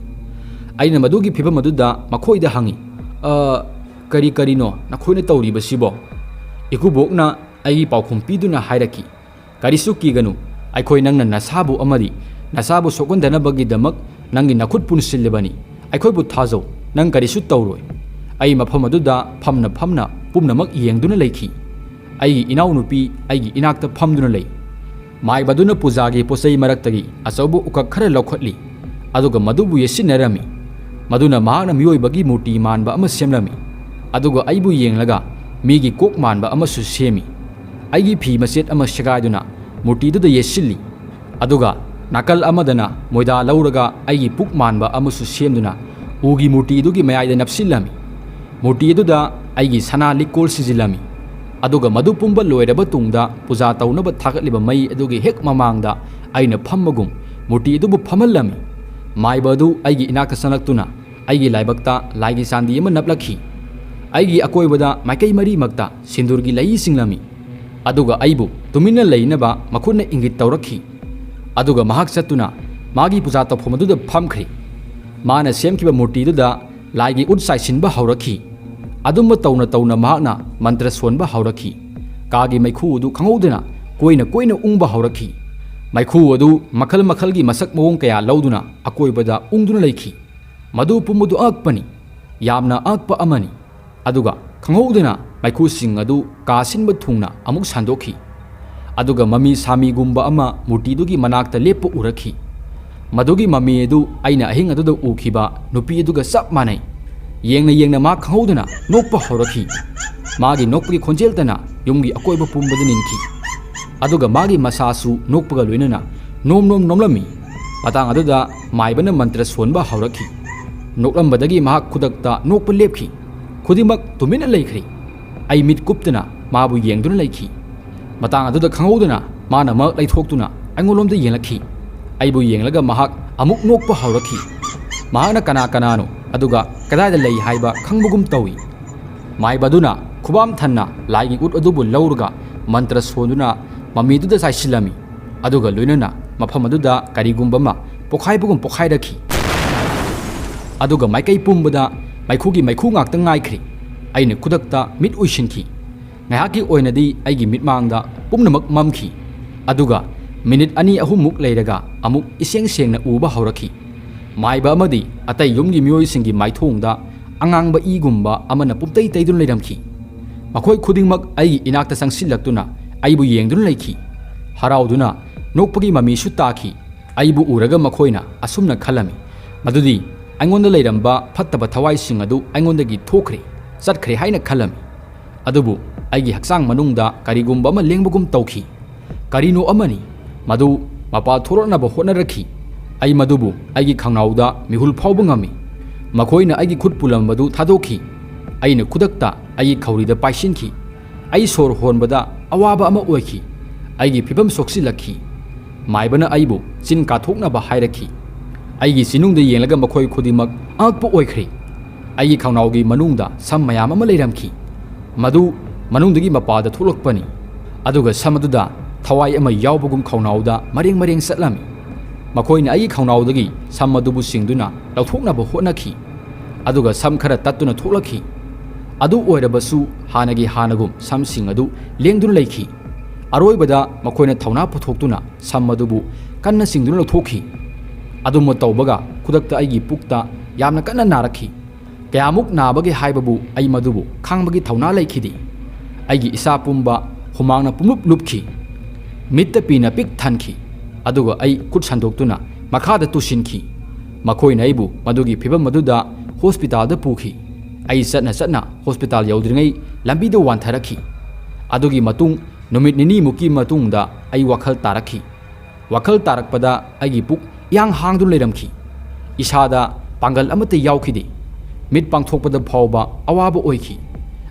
ꯑꯩꯅ ꯃꯗꯨꯒꯤ ꯐꯤꯕꯝ ꯑꯗꯨꯗ ꯃꯈꯣꯏꯗ ꯍꯪꯉꯤ, "ꯑ, ꯀꯔꯤ ꯀꯔꯤꯅꯣ ꯅꯈꯣꯏꯅ ꯇꯧꯔꯤꯕꯁꯤꯕꯣ?" ꯏꯀꯨꯕꯣꯛꯅ ꯑꯩꯒꯤ ꯄꯥꯎꯈꯨꯝ ꯄꯤꯗꯨꯅ ꯍꯥꯏꯔꯛꯈꯤ, "ꯀꯔꯤꯁꯨ ꯀꯤꯒꯅꯨ, ꯑꯩꯈꯣꯏ ꯅꯪꯅ ꯅꯁꯥꯕꯨ ꯑꯃꯗꯤ ꯅꯁꯥꯕꯨ ꯁꯣꯛꯍꯟꯗꯅꯕꯒꯤꯗꯃꯛ ꯅꯪꯒꯤ ꯅꯈꯨꯠ ꯄꯨꯟꯁꯤꯜꯂꯤꯕꯅꯤ꯫ ꯑꯩꯈꯣꯏꯕꯨ ꯊꯥꯖꯧ, ꯅꯪ ꯀꯔꯤꯁꯨ ꯇꯧꯔꯣꯏ꯫" ꯑꯩ ꯃꯐꯝ ꯑꯗꯨꯗ ꯐꯝꯅ ꯐꯝꯅ ꯄꯨꯝꯅꯃꯛ ꯌꯦꯡꯗꯨꯅ ꯂꯩꯈꯤ꯫ ꯑꯩꯒꯤ ꯏꯅꯥꯎꯅꯨꯄꯤ ꯑꯩꯒꯤ ꯏꯅꯥꯛꯇ ꯐꯝꯗꯨꯅ ꯂꯩ꯫ ꯃꯥꯏꯕꯗꯨꯅ ꯄꯨꯖꯥꯒꯤ ꯄꯣꯠꯆꯩ ꯃꯔꯛꯇꯒꯤ ꯑꯆꯧꯕ ꯎꯀꯛ ꯈꯔ ꯂꯧꯈꯠꯂꯤ, ꯑꯗꯨꯒ ꯃꯗꯨꯕꯨ ꯌꯦꯠꯁꯤꯟꯅꯔꯝꯃꯤ꯫ ꯃꯗꯨꯅ ꯃꯍꯥꯛꯅ ꯃꯤꯑꯣꯏꯕꯒꯤ ꯃꯨꯔꯇꯤ ꯃꯥꯟꯕ ꯑꯃ ꯁꯦꯝꯂꯝꯃꯤ, ꯑꯗꯨꯒ ꯑꯩꯕꯨ ꯌꯦꯡꯂꯒ ꯃꯤꯒꯤ ꯀꯣꯛ ꯃꯥꯟꯕ ꯑꯃꯁꯨ ꯁꯦꯝꯃꯤ꯫ ꯑꯩꯒꯤ ꯐꯤ ꯃꯆꯦꯠ ꯑꯃ ꯁꯦꯒꯥꯏꯗꯨꯅ ꯃꯨꯔꯇꯤꯗꯨꯗ ꯌꯦꯠꯁꯤꯜꯂꯤ, ꯑꯗꯨꯒ ꯅꯥꯀꯜ ꯑꯃꯗꯅ ꯃꯣꯏꯗꯥ ꯂꯧꯔꯒ ꯑꯩꯒꯤ ꯄꯨꯛ ꯃꯥꯟꯕ ꯑꯃꯁꯨ ꯁꯦꯝꯗꯨꯅ ꯎꯒꯤ ꯃꯨꯔꯇꯤꯗꯨꯒꯤ ꯃꯌꯥꯏꯗ ꯅꯞꯁꯤꯜꯂꯝꯃꯤ꯫ ꯃꯨꯔꯇꯤ ꯑꯗꯨꯗ ꯑꯩꯒꯤ ꯁꯅꯥ ꯂꯤꯛꯀꯣꯜ ꯁꯤꯖꯤꯜꯂꯝꯃꯤ꯫ ꯑꯗꯨꯒ ꯃꯗꯨ ꯄꯨꯝꯕ ꯂꯣꯏꯔꯕ ꯇꯨꯡꯗ ꯄꯨꯖꯥ ꯇꯧꯅꯕ ꯊꯥꯒꯠꯂꯤꯕ ꯃꯩ ꯑꯗꯨꯒꯤ ꯍꯦꯛ ꯃꯃꯥꯡꯗ ꯑꯩꯅ ꯐꯝꯕꯒꯨꯝ ꯃꯨꯔꯇꯤ ꯑꯗꯨꯕꯨ ꯐꯝꯍꯜꯂꯝꯃꯤ꯫ ꯃꯥꯏꯕ ꯑꯗꯨ ꯑꯩꯒꯤ ꯏꯅꯥꯛꯇ ꯆꯪꯂꯛꯇꯨꯅ ꯑꯩꯒꯤ ꯂꯥꯏꯕꯛꯇ ꯂꯥꯏꯒꯤ ꯆꯥꯟꯗꯤ ꯑꯃ ꯅꯞꯂꯛꯈꯤ꯫ ꯑꯩꯒꯤ ꯑꯀꯣꯏꯕꯗ ꯃꯥꯏꯀꯩ ꯃꯔꯤꯃꯛꯇ ꯁꯤꯟꯗꯨꯔꯒꯤ ꯂꯩꯏ ꯆꯤꯡꯂꯝꯃꯤ꯫ ꯑꯗꯨꯒ ꯑꯩꯕꯨ ꯇꯨꯃꯤꯟꯅ ꯂꯩꯅꯕ ꯃꯈꯨꯠꯅ ꯏꯪꯒꯤꯠ ꯇꯧꯔꯛꯈꯤ꯫ ꯑꯗꯨꯒ ꯃꯍꯥꯛ ꯆꯠꯇꯨꯅ ꯃꯥꯒꯤ ꯄꯨꯖꯥ ꯇꯧꯐꯝ ꯑꯗꯨꯗ ꯐꯝꯈ꯭ꯔꯤ꯫ ꯃꯥꯅ ꯁꯦꯝꯈꯤꯕ ꯃꯨꯔꯇꯤꯗꯨꯗ ꯂꯥꯏꯒꯤ ꯎꯠ ꯆꯥꯏꯁꯤꯟꯕ ꯍꯧꯔꯛꯈꯤ꯫ ꯑꯗꯨꯝꯕ ꯇꯧꯅ ꯇꯧꯅ ꯃꯍꯥꯛꯅ ꯃꯟꯇ꯭ꯔ ꯁꯣꯟꯕ ꯍꯧꯔꯛꯈꯤ꯫ ꯀꯥꯒꯤ ꯃꯩꯈꯨ ꯑꯗꯨ ꯈꯪꯍꯧꯗꯅ ꯀꯣꯏꯅ ꯀꯣꯏꯅ ꯎꯪꯕ ꯍꯧꯔꯛꯈꯤ꯫ ꯃꯩꯈꯨ ꯑꯗꯨ ꯃꯈꯜ ꯃꯈꯜꯒꯤ ꯃꯁꯛ ꯃꯑꯣꯡ ꯀꯌꯥ ꯂꯧꯗꯨꯅ ꯑꯀꯣꯏꯕꯗ ꯎꯪꯗꯨꯅ ꯂꯩꯈꯤ꯫ ꯃꯗꯨ ꯄꯨꯝꯕꯗꯨ ꯑꯉꯛꯄꯅꯤ, ꯌꯥꯝꯅ ꯑꯉꯛꯄ ꯑꯃꯅꯤ꯫ ꯑꯗꯨꯒ ꯈꯪꯍꯧꯗꯅ ꯃꯩꯈꯨꯁꯤꯡ ꯑꯗꯨ ꯀꯥ ꯁꯤꯟꯕ ꯊꯨꯡꯅ ꯑꯃꯨꯛ ꯁꯟꯗꯣꯛꯈꯤ꯫ ꯑꯗꯨꯒ ꯃꯃꯤ ꯁꯥꯃꯤꯒꯨꯝꯕ ꯑꯃ ꯃꯨꯔꯇꯤꯗꯨꯒꯤ ꯃꯅꯥꯛꯇ ꯂꯦꯞꯄ ꯎꯔꯛꯈꯤ꯫ ꯃꯗꯨꯒꯤ ꯃꯃꯤ ꯑꯗꯨ ꯑꯩꯅ ꯑꯍꯤꯡ ꯑꯗꯨꯗ ꯎꯈꯤꯕ ꯅꯨꯄꯤ ꯑꯗꯨꯒ ꯆꯞ ꯃꯥꯟꯅꯩ꯫ ꯌꯦꯡꯅ ꯌꯦꯡꯅ ꯃꯥ ꯈꯪꯍꯧꯗꯅ ꯅꯣꯛꯄ ꯍꯧꯔꯛꯈꯤ꯫ ꯃꯥꯒꯤ ꯅꯣꯛꯄꯒꯤ ꯈꯣꯟꯖꯦꯜꯇꯅ ꯌꯨꯝꯒꯤ ꯑꯀꯣꯏꯕ ꯄꯨꯝꯕꯗ ꯅꯤꯟꯈꯤ꯫ ꯑꯗꯨꯒ ꯃꯥꯒꯤ ꯃꯁꯥꯁꯨ ꯅꯣꯛꯄꯒ ꯂꯣꯏꯅꯅ ꯅꯣꯝ ꯅꯣꯝ ꯅꯣꯝꯂꯝꯃꯤ꯫ ꯃꯇꯥꯡ ꯑꯗꯨꯗ ꯃꯥꯏꯕꯅ ꯃꯟꯇ꯭ꯔ ꯁꯣꯟꯕ ꯍꯧꯔꯛꯈꯤ꯫ ꯅꯣꯛꯂꯝꯕꯗꯒꯤ ꯃꯍꯥꯛ ꯈꯨꯗꯛꯇ ꯅꯣꯛꯄ ꯂꯦꯞꯈꯤ꯫ ꯈꯨꯗꯤꯡꯃꯛ ꯇꯨꯃꯤꯟꯅ ꯂꯩꯈ꯭ꯔꯦ꯫ ꯑꯩ ꯃꯤꯠ ꯀꯨꯞꯇꯅ ꯃꯥꯕꯨ ꯌꯦꯡꯗꯨꯅ ꯂꯩꯈꯤ꯫ ꯃꯇꯥꯡ ꯑꯗꯨꯗ ꯈꯪꯍꯧꯗꯅ ꯃꯥꯅ ꯃꯍꯥꯛ ꯂꯩꯊꯣꯛꯇꯨꯅ ꯑꯩꯉꯣꯟꯂꯣꯝꯗ ꯌꯦꯡꯂꯛꯈꯤ꯫ ꯑꯩꯕꯨ ꯌꯦꯡꯂꯒ ꯃꯍꯥꯛ ꯑꯃꯨꯛ ꯅꯣꯛꯄ ꯍꯧꯔꯛꯈꯤ꯫ ꯃꯍꯥꯛꯅ ꯀꯅꯥ ꯀꯅꯥꯅꯣ ꯑꯗꯨꯒ ꯀꯗꯥꯏꯗ ꯂꯩ ꯍꯥꯏꯕ ꯈꯪꯕꯒꯨꯝ ꯇꯧꯏ꯫ ꯃꯥꯏꯕ ꯑꯗꯨꯅ ꯈꯨꯕꯥꯝ ꯊꯟꯅ ꯂꯥꯏꯒꯤ ꯎꯠ ꯑꯗꯨꯕꯨ ꯂꯧꯔꯒ ꯃꯟꯇ꯭ꯔ ꯁꯣꯟꯗꯨꯅ ꯃꯃꯤꯗꯨꯗ ꯆꯥꯏꯁꯤꯜꯂꯝꯃꯤ꯫ ꯑꯗꯨꯒ ꯂꯣꯏꯅꯅ ꯃꯐꯝ ꯑꯗꯨꯗ ꯀꯔꯤꯒꯨꯝꯕ ꯑꯃ ꯄꯣꯈꯥꯏꯕꯒꯨꯝ ꯄꯣꯈꯥꯏꯔꯛꯈꯤ꯫ ꯑꯗꯨꯒ ꯃꯥꯏꯀꯩ ꯄꯨꯝꯕꯗ ꯃꯩꯈꯨꯒꯤ ꯃꯩꯈꯨ ꯉꯥꯛꯇ ꯉꯥꯏꯈ꯭ꯔꯤ꯫ ꯑꯩꯅ ꯈꯨꯗꯛꯇ ꯃꯤꯠ ꯎꯏꯁꯤꯟꯈꯤ꯫ ꯉꯥꯏꯍꯥꯛꯀꯤ ꯑꯣꯏꯅꯗꯤ ꯑꯩꯒꯤ ꯃꯤꯠꯃꯥꯡꯗ ꯄꯨꯝꯅꯃꯛ ꯃꯝꯈꯤ꯫ ꯑꯗꯨꯒ ꯃꯤꯅꯤꯠ ꯑꯅꯤ ꯑꯍꯨꯝꯃꯨꯛ ꯂꯩꯔꯒ ꯑꯃꯨꯛ ꯏꯁꯦꯡ ꯁꯦꯡꯅ ꯎꯕ ꯍꯧꯔꯛꯈꯤ꯫ ꯃꯥꯏꯕ ꯑꯃꯗꯤ ꯑꯇꯩ ꯌꯨꯝꯒꯤ ꯃꯤꯑꯣꯏꯁꯤꯡꯒꯤ ꯃꯥꯏꯊꯣꯡꯗ ꯑꯉꯥꯡꯕ ꯏꯒꯨꯝꯕ ꯑꯃꯅ ꯄꯨꯝꯇꯩ ꯇꯩꯗꯨꯅ ꯂꯩꯔꯝꯈꯤ꯫ ꯃꯈꯣꯏ ꯈꯨꯗꯤꯡꯃꯛ ꯑꯩꯒꯤ ꯏꯅꯥꯛꯇ ꯆꯪꯁꯤꯜꯂꯛꯇꯨꯅ ꯑꯩꯕꯨ ꯌꯦꯡꯗꯨꯅ ꯂꯩꯈꯤ꯫ ꯍꯔꯥꯎꯗꯨꯅ ꯅꯣꯛꯄꯒꯤ ꯃꯃꯤꯁꯨ ꯇꯥꯈꯤ꯫ ꯑꯩꯕꯨ ꯎꯔꯒ ꯃꯈꯣꯏꯅ ꯑꯁꯨꯝꯅ ꯈꯜꯂꯝꯃꯤ, ꯃꯗꯨꯗꯤ ꯑꯩꯉꯣꯟꯗ ꯂꯩꯔꯝꯕ ꯐꯠꯇꯕ ꯊꯋꯥꯏꯁꯤꯡ ꯑꯗꯨ ꯑꯩꯉꯣꯟꯗꯒꯤ ꯊꯣꯛꯈ꯭ꯔꯦ, ꯆꯠꯈ꯭ꯔꯦ ꯍꯥꯏꯅ ꯈꯜꯂꯝꯃꯤ꯫ ꯑꯗꯨꯕꯨ ꯑꯩꯒꯤ ꯍꯛꯆꯥꯡ ꯃꯅꯨꯡꯗ ꯀꯔꯤꯒꯨꯝꯕ ꯑꯃ ꯂꯦꯡꯕꯒꯨꯝ ꯇꯧꯈꯤ꯫ ꯀꯔꯤꯅꯣ ꯑꯃꯅꯤ꯫ ꯃꯗꯨ ꯃꯄꯥ ꯊꯣꯛꯂꯛꯅꯕ ꯍꯣꯠꯅꯔꯛꯈꯤ꯫ ꯑꯩ ꯃꯗꯨꯕꯨ ꯑꯩꯒꯤ ꯈꯪꯅꯥꯎꯗ ꯃꯤꯍꯨꯜ ꯐꯥꯎꯕ ꯉꯝꯃꯤ꯫ ꯃꯈꯣꯏꯅ ꯑꯩꯒꯤ ꯈꯨꯠ ꯄꯨꯜꯂꯝꯕꯗꯨ ꯊꯥꯗꯣꯛꯈꯤ꯫ ꯑꯩꯅ ꯈꯨꯗꯛꯇ ꯑꯩꯒꯤ ꯈꯧꯔꯤꯗ ꯄꯥꯏꯁꯤꯟꯈꯤ꯫ ꯑꯩ ꯁꯣꯔ ꯍꯣꯟꯕꯗ ꯑꯋꯥꯕ ꯑꯃ ꯑꯣꯏꯈꯤ꯫ ꯑꯩꯒꯤ ꯐꯤꯕꯝ ꯁꯣꯛꯆꯤꯜꯂꯛꯈꯤ꯫ ꯃꯥꯏꯕꯅ ꯑꯩꯕꯨ ꯆꯤꯟ ꯀꯥꯊꯣꯛꯅꯕ ꯍꯥꯏꯔꯛꯈꯤ꯫ ꯑꯩꯒꯤ ꯆꯤꯅꯨꯡꯗ ꯌꯦꯡꯂꯒ ꯃꯈꯣꯏ ꯈꯨꯗꯤꯡꯃꯛ ꯑꯉꯛꯄ ꯑꯣꯏꯈ꯭ꯔꯦ꯫ ꯑꯩꯒꯤ ꯈꯧꯅꯥꯎꯒꯤ ꯃꯅꯨꯡꯗ ꯁꯝ ꯃꯌꯥꯝ ꯑꯃ ꯂꯩꯔꯝꯈꯤ꯫ ꯃꯗꯨ ꯃꯅꯨꯡꯗꯒꯤ ꯃꯄꯥꯗ ꯊꯣꯛꯂꯛꯄꯅꯤ꯫ ꯑꯗꯨꯒ ꯁꯝ ꯑꯗꯨꯗ ꯊꯋꯥꯏ ꯑꯃ ꯌꯥꯎꯕꯒꯨꯝ ꯈꯧꯅꯥꯎꯗ ꯃꯔꯦꯡ ꯃꯔꯦꯡ ꯆꯠꯂꯝꯃꯤ꯫ ꯃꯈꯣꯏꯅ ꯑꯩꯒꯤ ꯈꯧꯅꯥꯎꯗꯒꯤ ꯁꯝ ꯑꯗꯨꯕꯨ ꯆꯤꯡꯗꯨꯅ ꯂꯧꯊꯣꯛꯅꯕ ꯍꯣꯠꯅꯈꯤ꯫ ꯑꯗꯨꯒ ꯁꯝ ꯈꯔ ꯇꯠꯇꯨꯅ ꯊꯣꯛꯂꯛꯈꯤ꯫ ꯑꯗꯨ ꯑꯣꯏꯔꯕꯁꯨ ꯍꯥꯟꯅꯒꯤ ꯍꯥꯟꯅꯒꯨꯝ ꯁꯝꯁꯤꯡ ꯑꯗꯨ ꯂꯦꯡꯗꯨꯅ ꯂꯩꯈꯤ꯫ ꯑꯔꯣꯏꯕꯗ ꯃꯈꯣꯏꯅ ꯊꯧꯅꯥ ꯄꯨꯊꯣꯛꯇꯨꯅ ꯁꯝ ꯑꯗꯨꯕꯨ ꯀꯟꯅ ꯆꯤꯡꯗꯨꯅ ꯂꯧꯊꯣꯛꯈꯤ꯫ ꯑꯗꯨꯝꯕ ꯇꯧꯕꯒ ꯈꯨꯗꯛꯇ ꯑꯩꯒꯤ ꯄꯨꯛꯇ ꯌꯥꯝꯅ ꯀꯟꯅ ꯅꯥꯔꯛꯈꯤ꯫ ꯀꯌꯥꯃꯨꯛ ꯅꯥꯕꯒꯦ ꯍꯥꯏꯕꯕꯨ ꯑꯩ ꯃꯗꯨꯕꯨ ꯈꯥꯡꯕꯒꯤ ꯊꯧꯅꯥ ꯂꯩꯈꯤꯗꯦ꯫ ꯑꯩꯒꯤ ꯏꯁꯥ ꯄꯨꯝꯕ ꯍꯨꯃꯥꯡꯅ ꯄꯨꯝꯂꯨꯞ ꯂꯨꯞꯈꯤ꯫ ꯃꯤꯠꯇ ꯄꯤꯅ ꯄꯤꯛ ꯊꯟꯈꯤ꯫ ꯑꯗꯨꯒ ꯑꯩ ꯈꯨꯠ ꯁꯟꯗꯣꯛꯇꯨꯅ ꯃꯈꯥꯗ ꯇꯨꯁꯤꯟꯈꯤ꯫ ꯃꯈꯣꯏꯅ ꯑꯩꯕꯨ ꯃꯗꯨꯒꯤ ꯐꯤꯚꯝ ꯑꯗꯨꯗ ꯍꯣꯁꯄꯤꯇꯥꯜꯗ ꯄꯨꯈꯤ꯫ ꯑꯩ ꯆꯠꯅ ꯆꯠꯅ ꯍꯣꯁꯄꯤꯇꯥꯜ ꯌꯧꯗ꯭ꯔꯤꯉꯩ ꯂꯝꯕꯤꯗ ꯋꯥꯟꯊꯔꯛꯈꯤ꯫ ꯑꯗꯨꯒꯤ ꯃꯇꯨꯡ ꯅꯨꯃꯤꯠ ꯅꯤꯅꯤꯃꯨꯛꯀꯤ ꯃꯇꯨꯡꯗ ꯑꯩ ꯋꯥꯈꯜ ꯇꯥꯔꯛꯈꯤ꯫ ꯋꯥꯈꯜ ꯇꯥꯔꯛꯄꯗ ꯑꯩꯒꯤ ꯄꯨꯛ ꯏꯍꯥꯡ ꯍꯥꯡꯗꯨꯅ ꯂꯩꯔꯝꯈꯤ꯫ ꯏꯁꯥꯗ ꯄꯥꯡꯒꯜ ꯑꯃꯠꯇ ꯌꯥꯎꯈꯤꯗꯦ꯫ ꯃꯤꯠ ꯄꯥꯡꯊꯣꯛꯄꯗ ꯐꯥꯎꯕ ꯑꯋꯥꯕ ꯑꯣꯏꯈꯤ꯫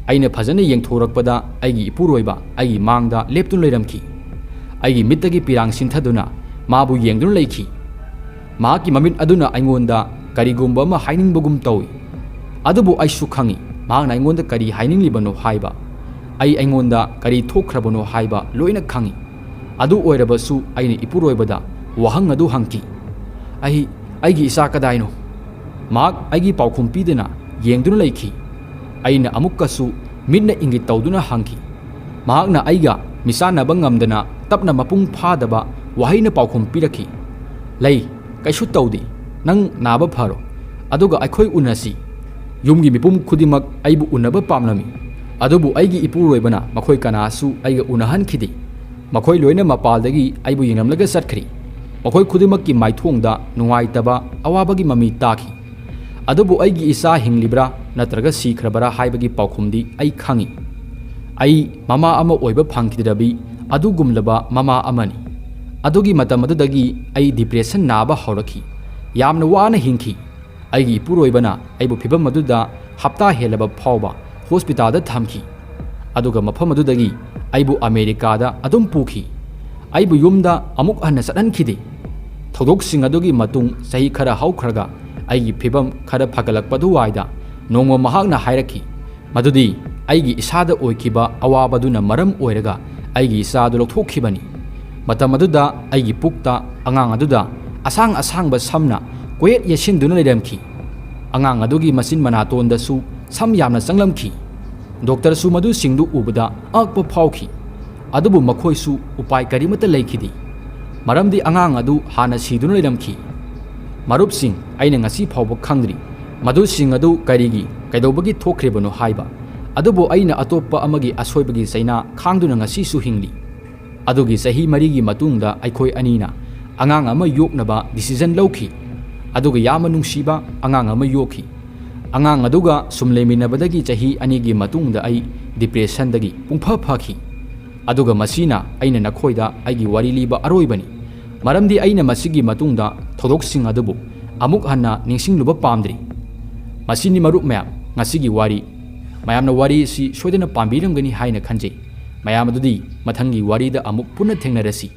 ꯑꯩꯅ ꯐꯖꯅ ꯌꯦꯡꯊꯣꯔꯛꯄꯗ ꯑꯩꯒꯤ ꯏꯄꯨꯔꯣꯏꯕ ꯑꯩꯒꯤ ꯃꯥꯡꯗ ꯂꯦꯞꯇꯨꯅ ꯂꯩꯔꯝꯈꯤ꯫ ꯑꯩꯒꯤ ꯃꯤꯠꯇꯒꯤ ꯄꯤꯔꯥꯡ ꯁꯤꯟꯊꯗꯨꯅ ꯃꯥꯕꯨ ꯌꯦꯡꯗꯨꯅ ꯂꯩꯈꯤ꯫ ꯃꯍꯥꯛꯀꯤ ꯃꯃꯤꯠ ꯑꯗꯨꯅ ꯑꯩꯉꯣꯟꯗ ꯀꯔꯤꯒꯨꯝꯕ ꯑꯃ ꯍꯥꯏꯅꯤꯡꯕꯒꯨꯝ ꯇꯧꯏ꯫ ꯑꯗꯨꯕꯨ ꯑꯩꯁꯨ ꯈꯪꯏ, ꯃꯍꯥꯛꯅ ꯑꯩꯉꯣꯟꯗ ꯀꯔꯤ ꯍꯥꯏꯅꯤꯡꯂꯤꯕꯅꯣ ꯍꯥꯏꯕ, ꯑꯩ ꯑꯩꯉꯣꯟꯗ ꯀꯔꯤ ꯊꯣꯛꯈ꯭ꯔꯕꯅꯣ ꯍꯥꯏꯕ ꯂꯣꯏꯅ ꯈꯪꯏ꯫ ꯑꯗꯨ ꯑꯣꯏꯔꯕꯁꯨ ꯑꯩꯅ ꯏꯄꯨꯔꯣꯏꯕꯗ ꯋꯥꯍꯪ ꯑꯗꯨ ꯍꯪꯈꯤ, "ꯑꯩ, ꯑꯩꯒꯤ ꯏꯆꯥ ꯀꯗꯥꯏꯅꯣ?" ꯃꯍꯥꯛ ꯑꯩꯒꯤ ꯄꯥꯎꯈꯨꯝ ꯄꯤꯗꯅ ꯌꯦꯡꯗꯨꯅ ꯂꯩꯈꯤ꯫ ꯑꯩꯅ ꯑꯃꯨꯛꯀꯁꯨ ꯃꯤꯠꯅ ꯏꯪꯒꯤꯠ ꯇꯧꯗꯨꯅ ꯍꯪꯈꯤ꯫ ꯃꯍꯥꯛꯅ ꯑꯩꯒ ꯃꯤꯆꯥꯟꯅꯕ ꯉꯝꯗꯅ ꯇꯞꯅ ꯃꯄꯨꯡ ꯐꯥꯗꯕ ꯋꯥꯍꯩꯅ ꯄꯥꯎꯈꯨꯝ ꯄꯤꯔꯛꯈꯤ, "ꯂꯩ, ꯀꯩꯁꯨ ꯇꯧꯗꯦ꯫ ꯅꯪ ꯅꯥꯕ ꯐꯔꯣ, ꯑꯗꯨꯒ ꯑꯩꯈꯣꯏ ꯎꯅꯁꯤ꯫" ꯌꯨꯝꯒꯤ ꯃꯤꯄꯨꯝ ꯈꯨꯗꯤꯡꯃꯛ ꯑꯩꯕꯨ ꯎꯅꯕ ꯄꯥꯝꯂꯝꯃꯤ, ꯑꯗꯨꯕꯨ ꯑꯩꯒꯤ ꯏꯄꯨꯔꯣꯏꯕꯅ ꯃꯈꯣꯏ ꯀꯅꯥꯁꯨ ꯑꯩꯒ ꯎꯅꯍꯟꯈꯤꯗꯦ꯫ ꯃꯈꯣꯏ ꯂꯣꯏꯅ ꯃꯄꯥꯜꯗꯒꯤ ꯑꯩꯕꯨ ꯌꯦꯡꯂꯝꯂꯒ ꯆꯠꯈ꯭ꯔꯤ꯫ ꯃꯈꯣꯏ ꯈꯨꯗꯤꯡꯃꯛꯀꯤ ꯃꯥꯏꯊꯣꯡꯗ ꯅꯨꯡꯉꯥꯏꯇꯕ, ꯑꯋꯥꯕꯒꯤ ꯃꯃꯤ ꯇꯥꯈꯤ꯫ ꯑꯗꯨꯕꯨ ꯑꯩꯒꯤ ꯏꯆꯥ ꯍꯤꯡꯂꯤꯕ꯭ꯔꯥ ꯅꯠꯇ꯭ꯔꯒ ꯁꯤꯈ꯭ꯔꯕꯔꯥ ꯍꯥꯏꯕꯒꯤ ꯄꯥꯎꯈꯨꯝꯗꯤ ꯑꯩ ꯈꯪꯏ꯫ ꯑꯩ ꯃꯃꯥ ꯑꯃ ꯑꯣꯏꯕ ꯐꯪꯈꯤꯗ꯭ꯔꯕꯤ ꯑꯗꯨꯒꯨꯝꯂꯕ ꯃꯃꯥ ꯑꯃꯅꯤ꯫ ꯑꯗꯨꯒꯤ ꯃꯇꯝ ꯑꯗꯨꯗꯒꯤ ꯑꯩ depression ꯅꯥꯕ ꯍꯧꯔꯛꯈꯤ꯫ ꯌꯥꯝꯅ ꯋꯥꯅ ꯍꯤꯡꯈꯤ꯫ ꯑꯩꯒꯤ ꯏꯄꯨꯔꯣꯏꯕꯅ ꯑꯩꯕꯨ ꯐꯤꯚꯝ ꯑꯗꯨꯗ ꯍꯞꯇꯥ ꯍꯦꯜꯂꯕ ꯐꯥꯎꯕ hospitalꯗ ꯊꯝꯈꯤ꯫ ꯑꯗꯨꯒ ꯃꯐꯝ ꯑꯗꯨꯗꯒꯤ ꯑꯩꯕꯨ ꯑꯃꯦꯔꯤꯀꯥꯗ ꯑꯗꯨꯝ ꯄꯨꯈꯤ꯫ ꯑꯩꯕꯨ ꯌꯨꯝꯗ ꯑꯃꯨꯛ ꯍꯟꯅ ꯆꯠꯍꯟꯈꯤꯗꯦ꯫ ꯊꯧꯗꯣꯛꯁꯤꯡ ꯑꯗꯨꯒꯤ ꯃꯇꯨꯡ ꯆꯍꯤ ꯈꯔ ꯍꯧꯈ꯭ꯔꯒ ꯑꯩꯒꯤ ꯐꯤꯚꯝ ꯈꯔ ꯐꯒꯠꯂꯛꯄ ꯑꯗꯨꯋꯥꯏꯗ ꯅꯣꯡꯃ ꯃꯍꯥꯛꯅ ꯍꯥꯏꯔꯛꯈꯤ ꯃꯗꯨꯗꯤ ꯑꯩꯒꯤ ꯏꯁꯥꯗ ꯑꯣꯏꯈꯤꯕ ꯑꯋꯥꯕꯗꯨꯅ ꯃꯔꯝ ꯑꯣꯏꯔꯒ ꯑꯩꯒꯤ ꯏꯆꯥꯗꯨ ꯂꯧꯊꯣꯛꯈꯤꯕꯅꯤ꯫ ꯃꯇꯝ ꯑꯗꯨꯗ ꯑꯩꯒꯤ ꯄꯨꯛꯇ ꯑꯉꯥꯡ ꯑꯗꯨꯗ ꯑꯁꯥꯡ ꯑꯁꯥꯡꯕ ꯁꯝꯅ ꯀꯣꯏꯌꯦꯠ ꯌꯦꯠꯁꯤꯟꯗꯨꯅ ꯂꯩꯔꯝꯈꯤ꯫ ꯑꯉꯥꯡ ꯑꯗꯨꯒꯤ ꯃꯆꯤꯟ ꯃꯅꯥꯇꯣꯟꯗꯁꯨ ꯁꯝ ꯌꯥꯝꯅ ꯆꯪꯂꯝꯈꯤ꯫ ꯗꯣꯛꯇꯔꯁꯨ ꯃꯗꯨꯁꯤꯡꯗꯨ ꯎꯕꯗ ꯑꯉꯛꯄ ꯐꯥꯎꯈꯤ꯫ ꯑꯗꯨꯕꯨ ꯃꯈꯣꯏꯁꯨ ꯎꯄꯥꯏ ꯀꯔꯤꯃꯠꯇ ꯂꯩꯈꯤꯗꯦ, ꯃꯔꯝꯗꯤ ꯑꯉꯥꯡ ꯑꯗꯨ ꯍꯥꯟꯅ ꯁꯤꯗꯨꯅ ꯂꯩꯔꯝꯈꯤ꯫ ꯃꯔꯨꯞꯁꯤꯡ, ꯑꯩꯅ ꯉꯁꯤ ꯐꯥꯎꯕ ꯈꯪꯗ꯭ꯔꯤ ꯃꯗꯨꯁꯤꯡ ꯑꯗꯨ ꯀꯔꯤꯒꯤ, ꯀꯩꯗꯧꯕꯒꯤ ꯊꯣꯛꯈ꯭ꯔꯤꯕꯅꯣ ꯍꯥꯏꯕ꯫ ꯑꯗꯨꯕꯨ ꯑꯩꯅ ꯑꯇꯣꯞꯄ ꯑꯃꯒꯤ ꯑꯁꯣꯏꯕꯒꯤ ꯆꯩꯅꯥ ꯈꯥꯡꯗꯨꯅ ꯉꯁꯤꯁꯨ ꯍꯤꯡꯂꯤ꯫ ꯑꯗꯨꯒꯤ ꯆꯍꯤ ꯃꯔꯤꯒꯤ ꯃꯇꯨꯡꯗ ꯑꯩꯈꯣꯏ ꯑꯅꯤꯅ ꯑꯉꯥꯡ ꯑꯃ ꯌꯣꯛꯅꯕ decision ꯂꯧꯈꯤ꯫ ꯑꯗꯨꯒ ꯌꯥꯝꯅ ꯅꯨꯡꯁꯤꯕ ꯑꯉꯥꯡ ꯑꯃ ꯌꯣꯛꯈꯤ꯫ ꯑꯉꯥꯡ ꯑꯗꯨꯒ ꯁꯨꯝ ꯂꯩꯃꯤꯟꯅꯕꯗꯒꯤ ꯆꯍꯤ ꯑꯅꯤꯒꯤ ꯃꯇꯨꯡꯗ ꯑꯩ depressionꯗꯒꯤ ꯄꯨꯡꯐ ꯐꯈꯤ꯫ ꯑꯗꯨꯒ ꯃꯁꯤꯅ ꯑꯩꯅ ꯅꯈꯣꯏꯗ ꯑꯩꯒꯤ ꯋꯥꯔꯤ ꯂꯤꯕ ꯑꯔꯣꯏꯕꯅꯤ, ꯃꯔꯝꯗꯤ ꯑꯩꯅ ꯃꯁꯤꯒꯤ ꯃꯇꯨꯡꯗ ꯊꯧꯗꯣꯛꯁꯤꯡ ꯑꯗꯨꯕꯨ ꯑꯃꯨꯛ ꯍꯟꯅ ꯅꯤꯡꯁꯤꯡꯂꯨꯕ ꯄꯥꯝꯗ꯭ꯔꯤ꯫ ꯃꯁꯤꯅꯤ ꯃꯔꯨꯞ ꯃꯌꯥꯝ, ꯉꯁꯤꯒꯤ ꯋꯥꯔꯤ꯫ ꯃꯌꯥꯝꯅ ꯋꯥꯔꯤ ꯑꯁꯤ ꯁꯣꯏꯗꯅ ꯄꯥꯝꯕꯤꯔꯝꯒꯅꯤ ꯍꯥꯏꯅ ꯈꯟꯖꯩ꯫ ꯃꯌꯥꯝ ꯑꯗꯨꯗꯤ ꯃꯊꯪꯒꯤ ꯋꯥꯔꯤꯗ ꯑꯃꯨꯛ ꯄꯨꯟꯅ ꯊꯦꯡꯅꯔꯁꯤ꯫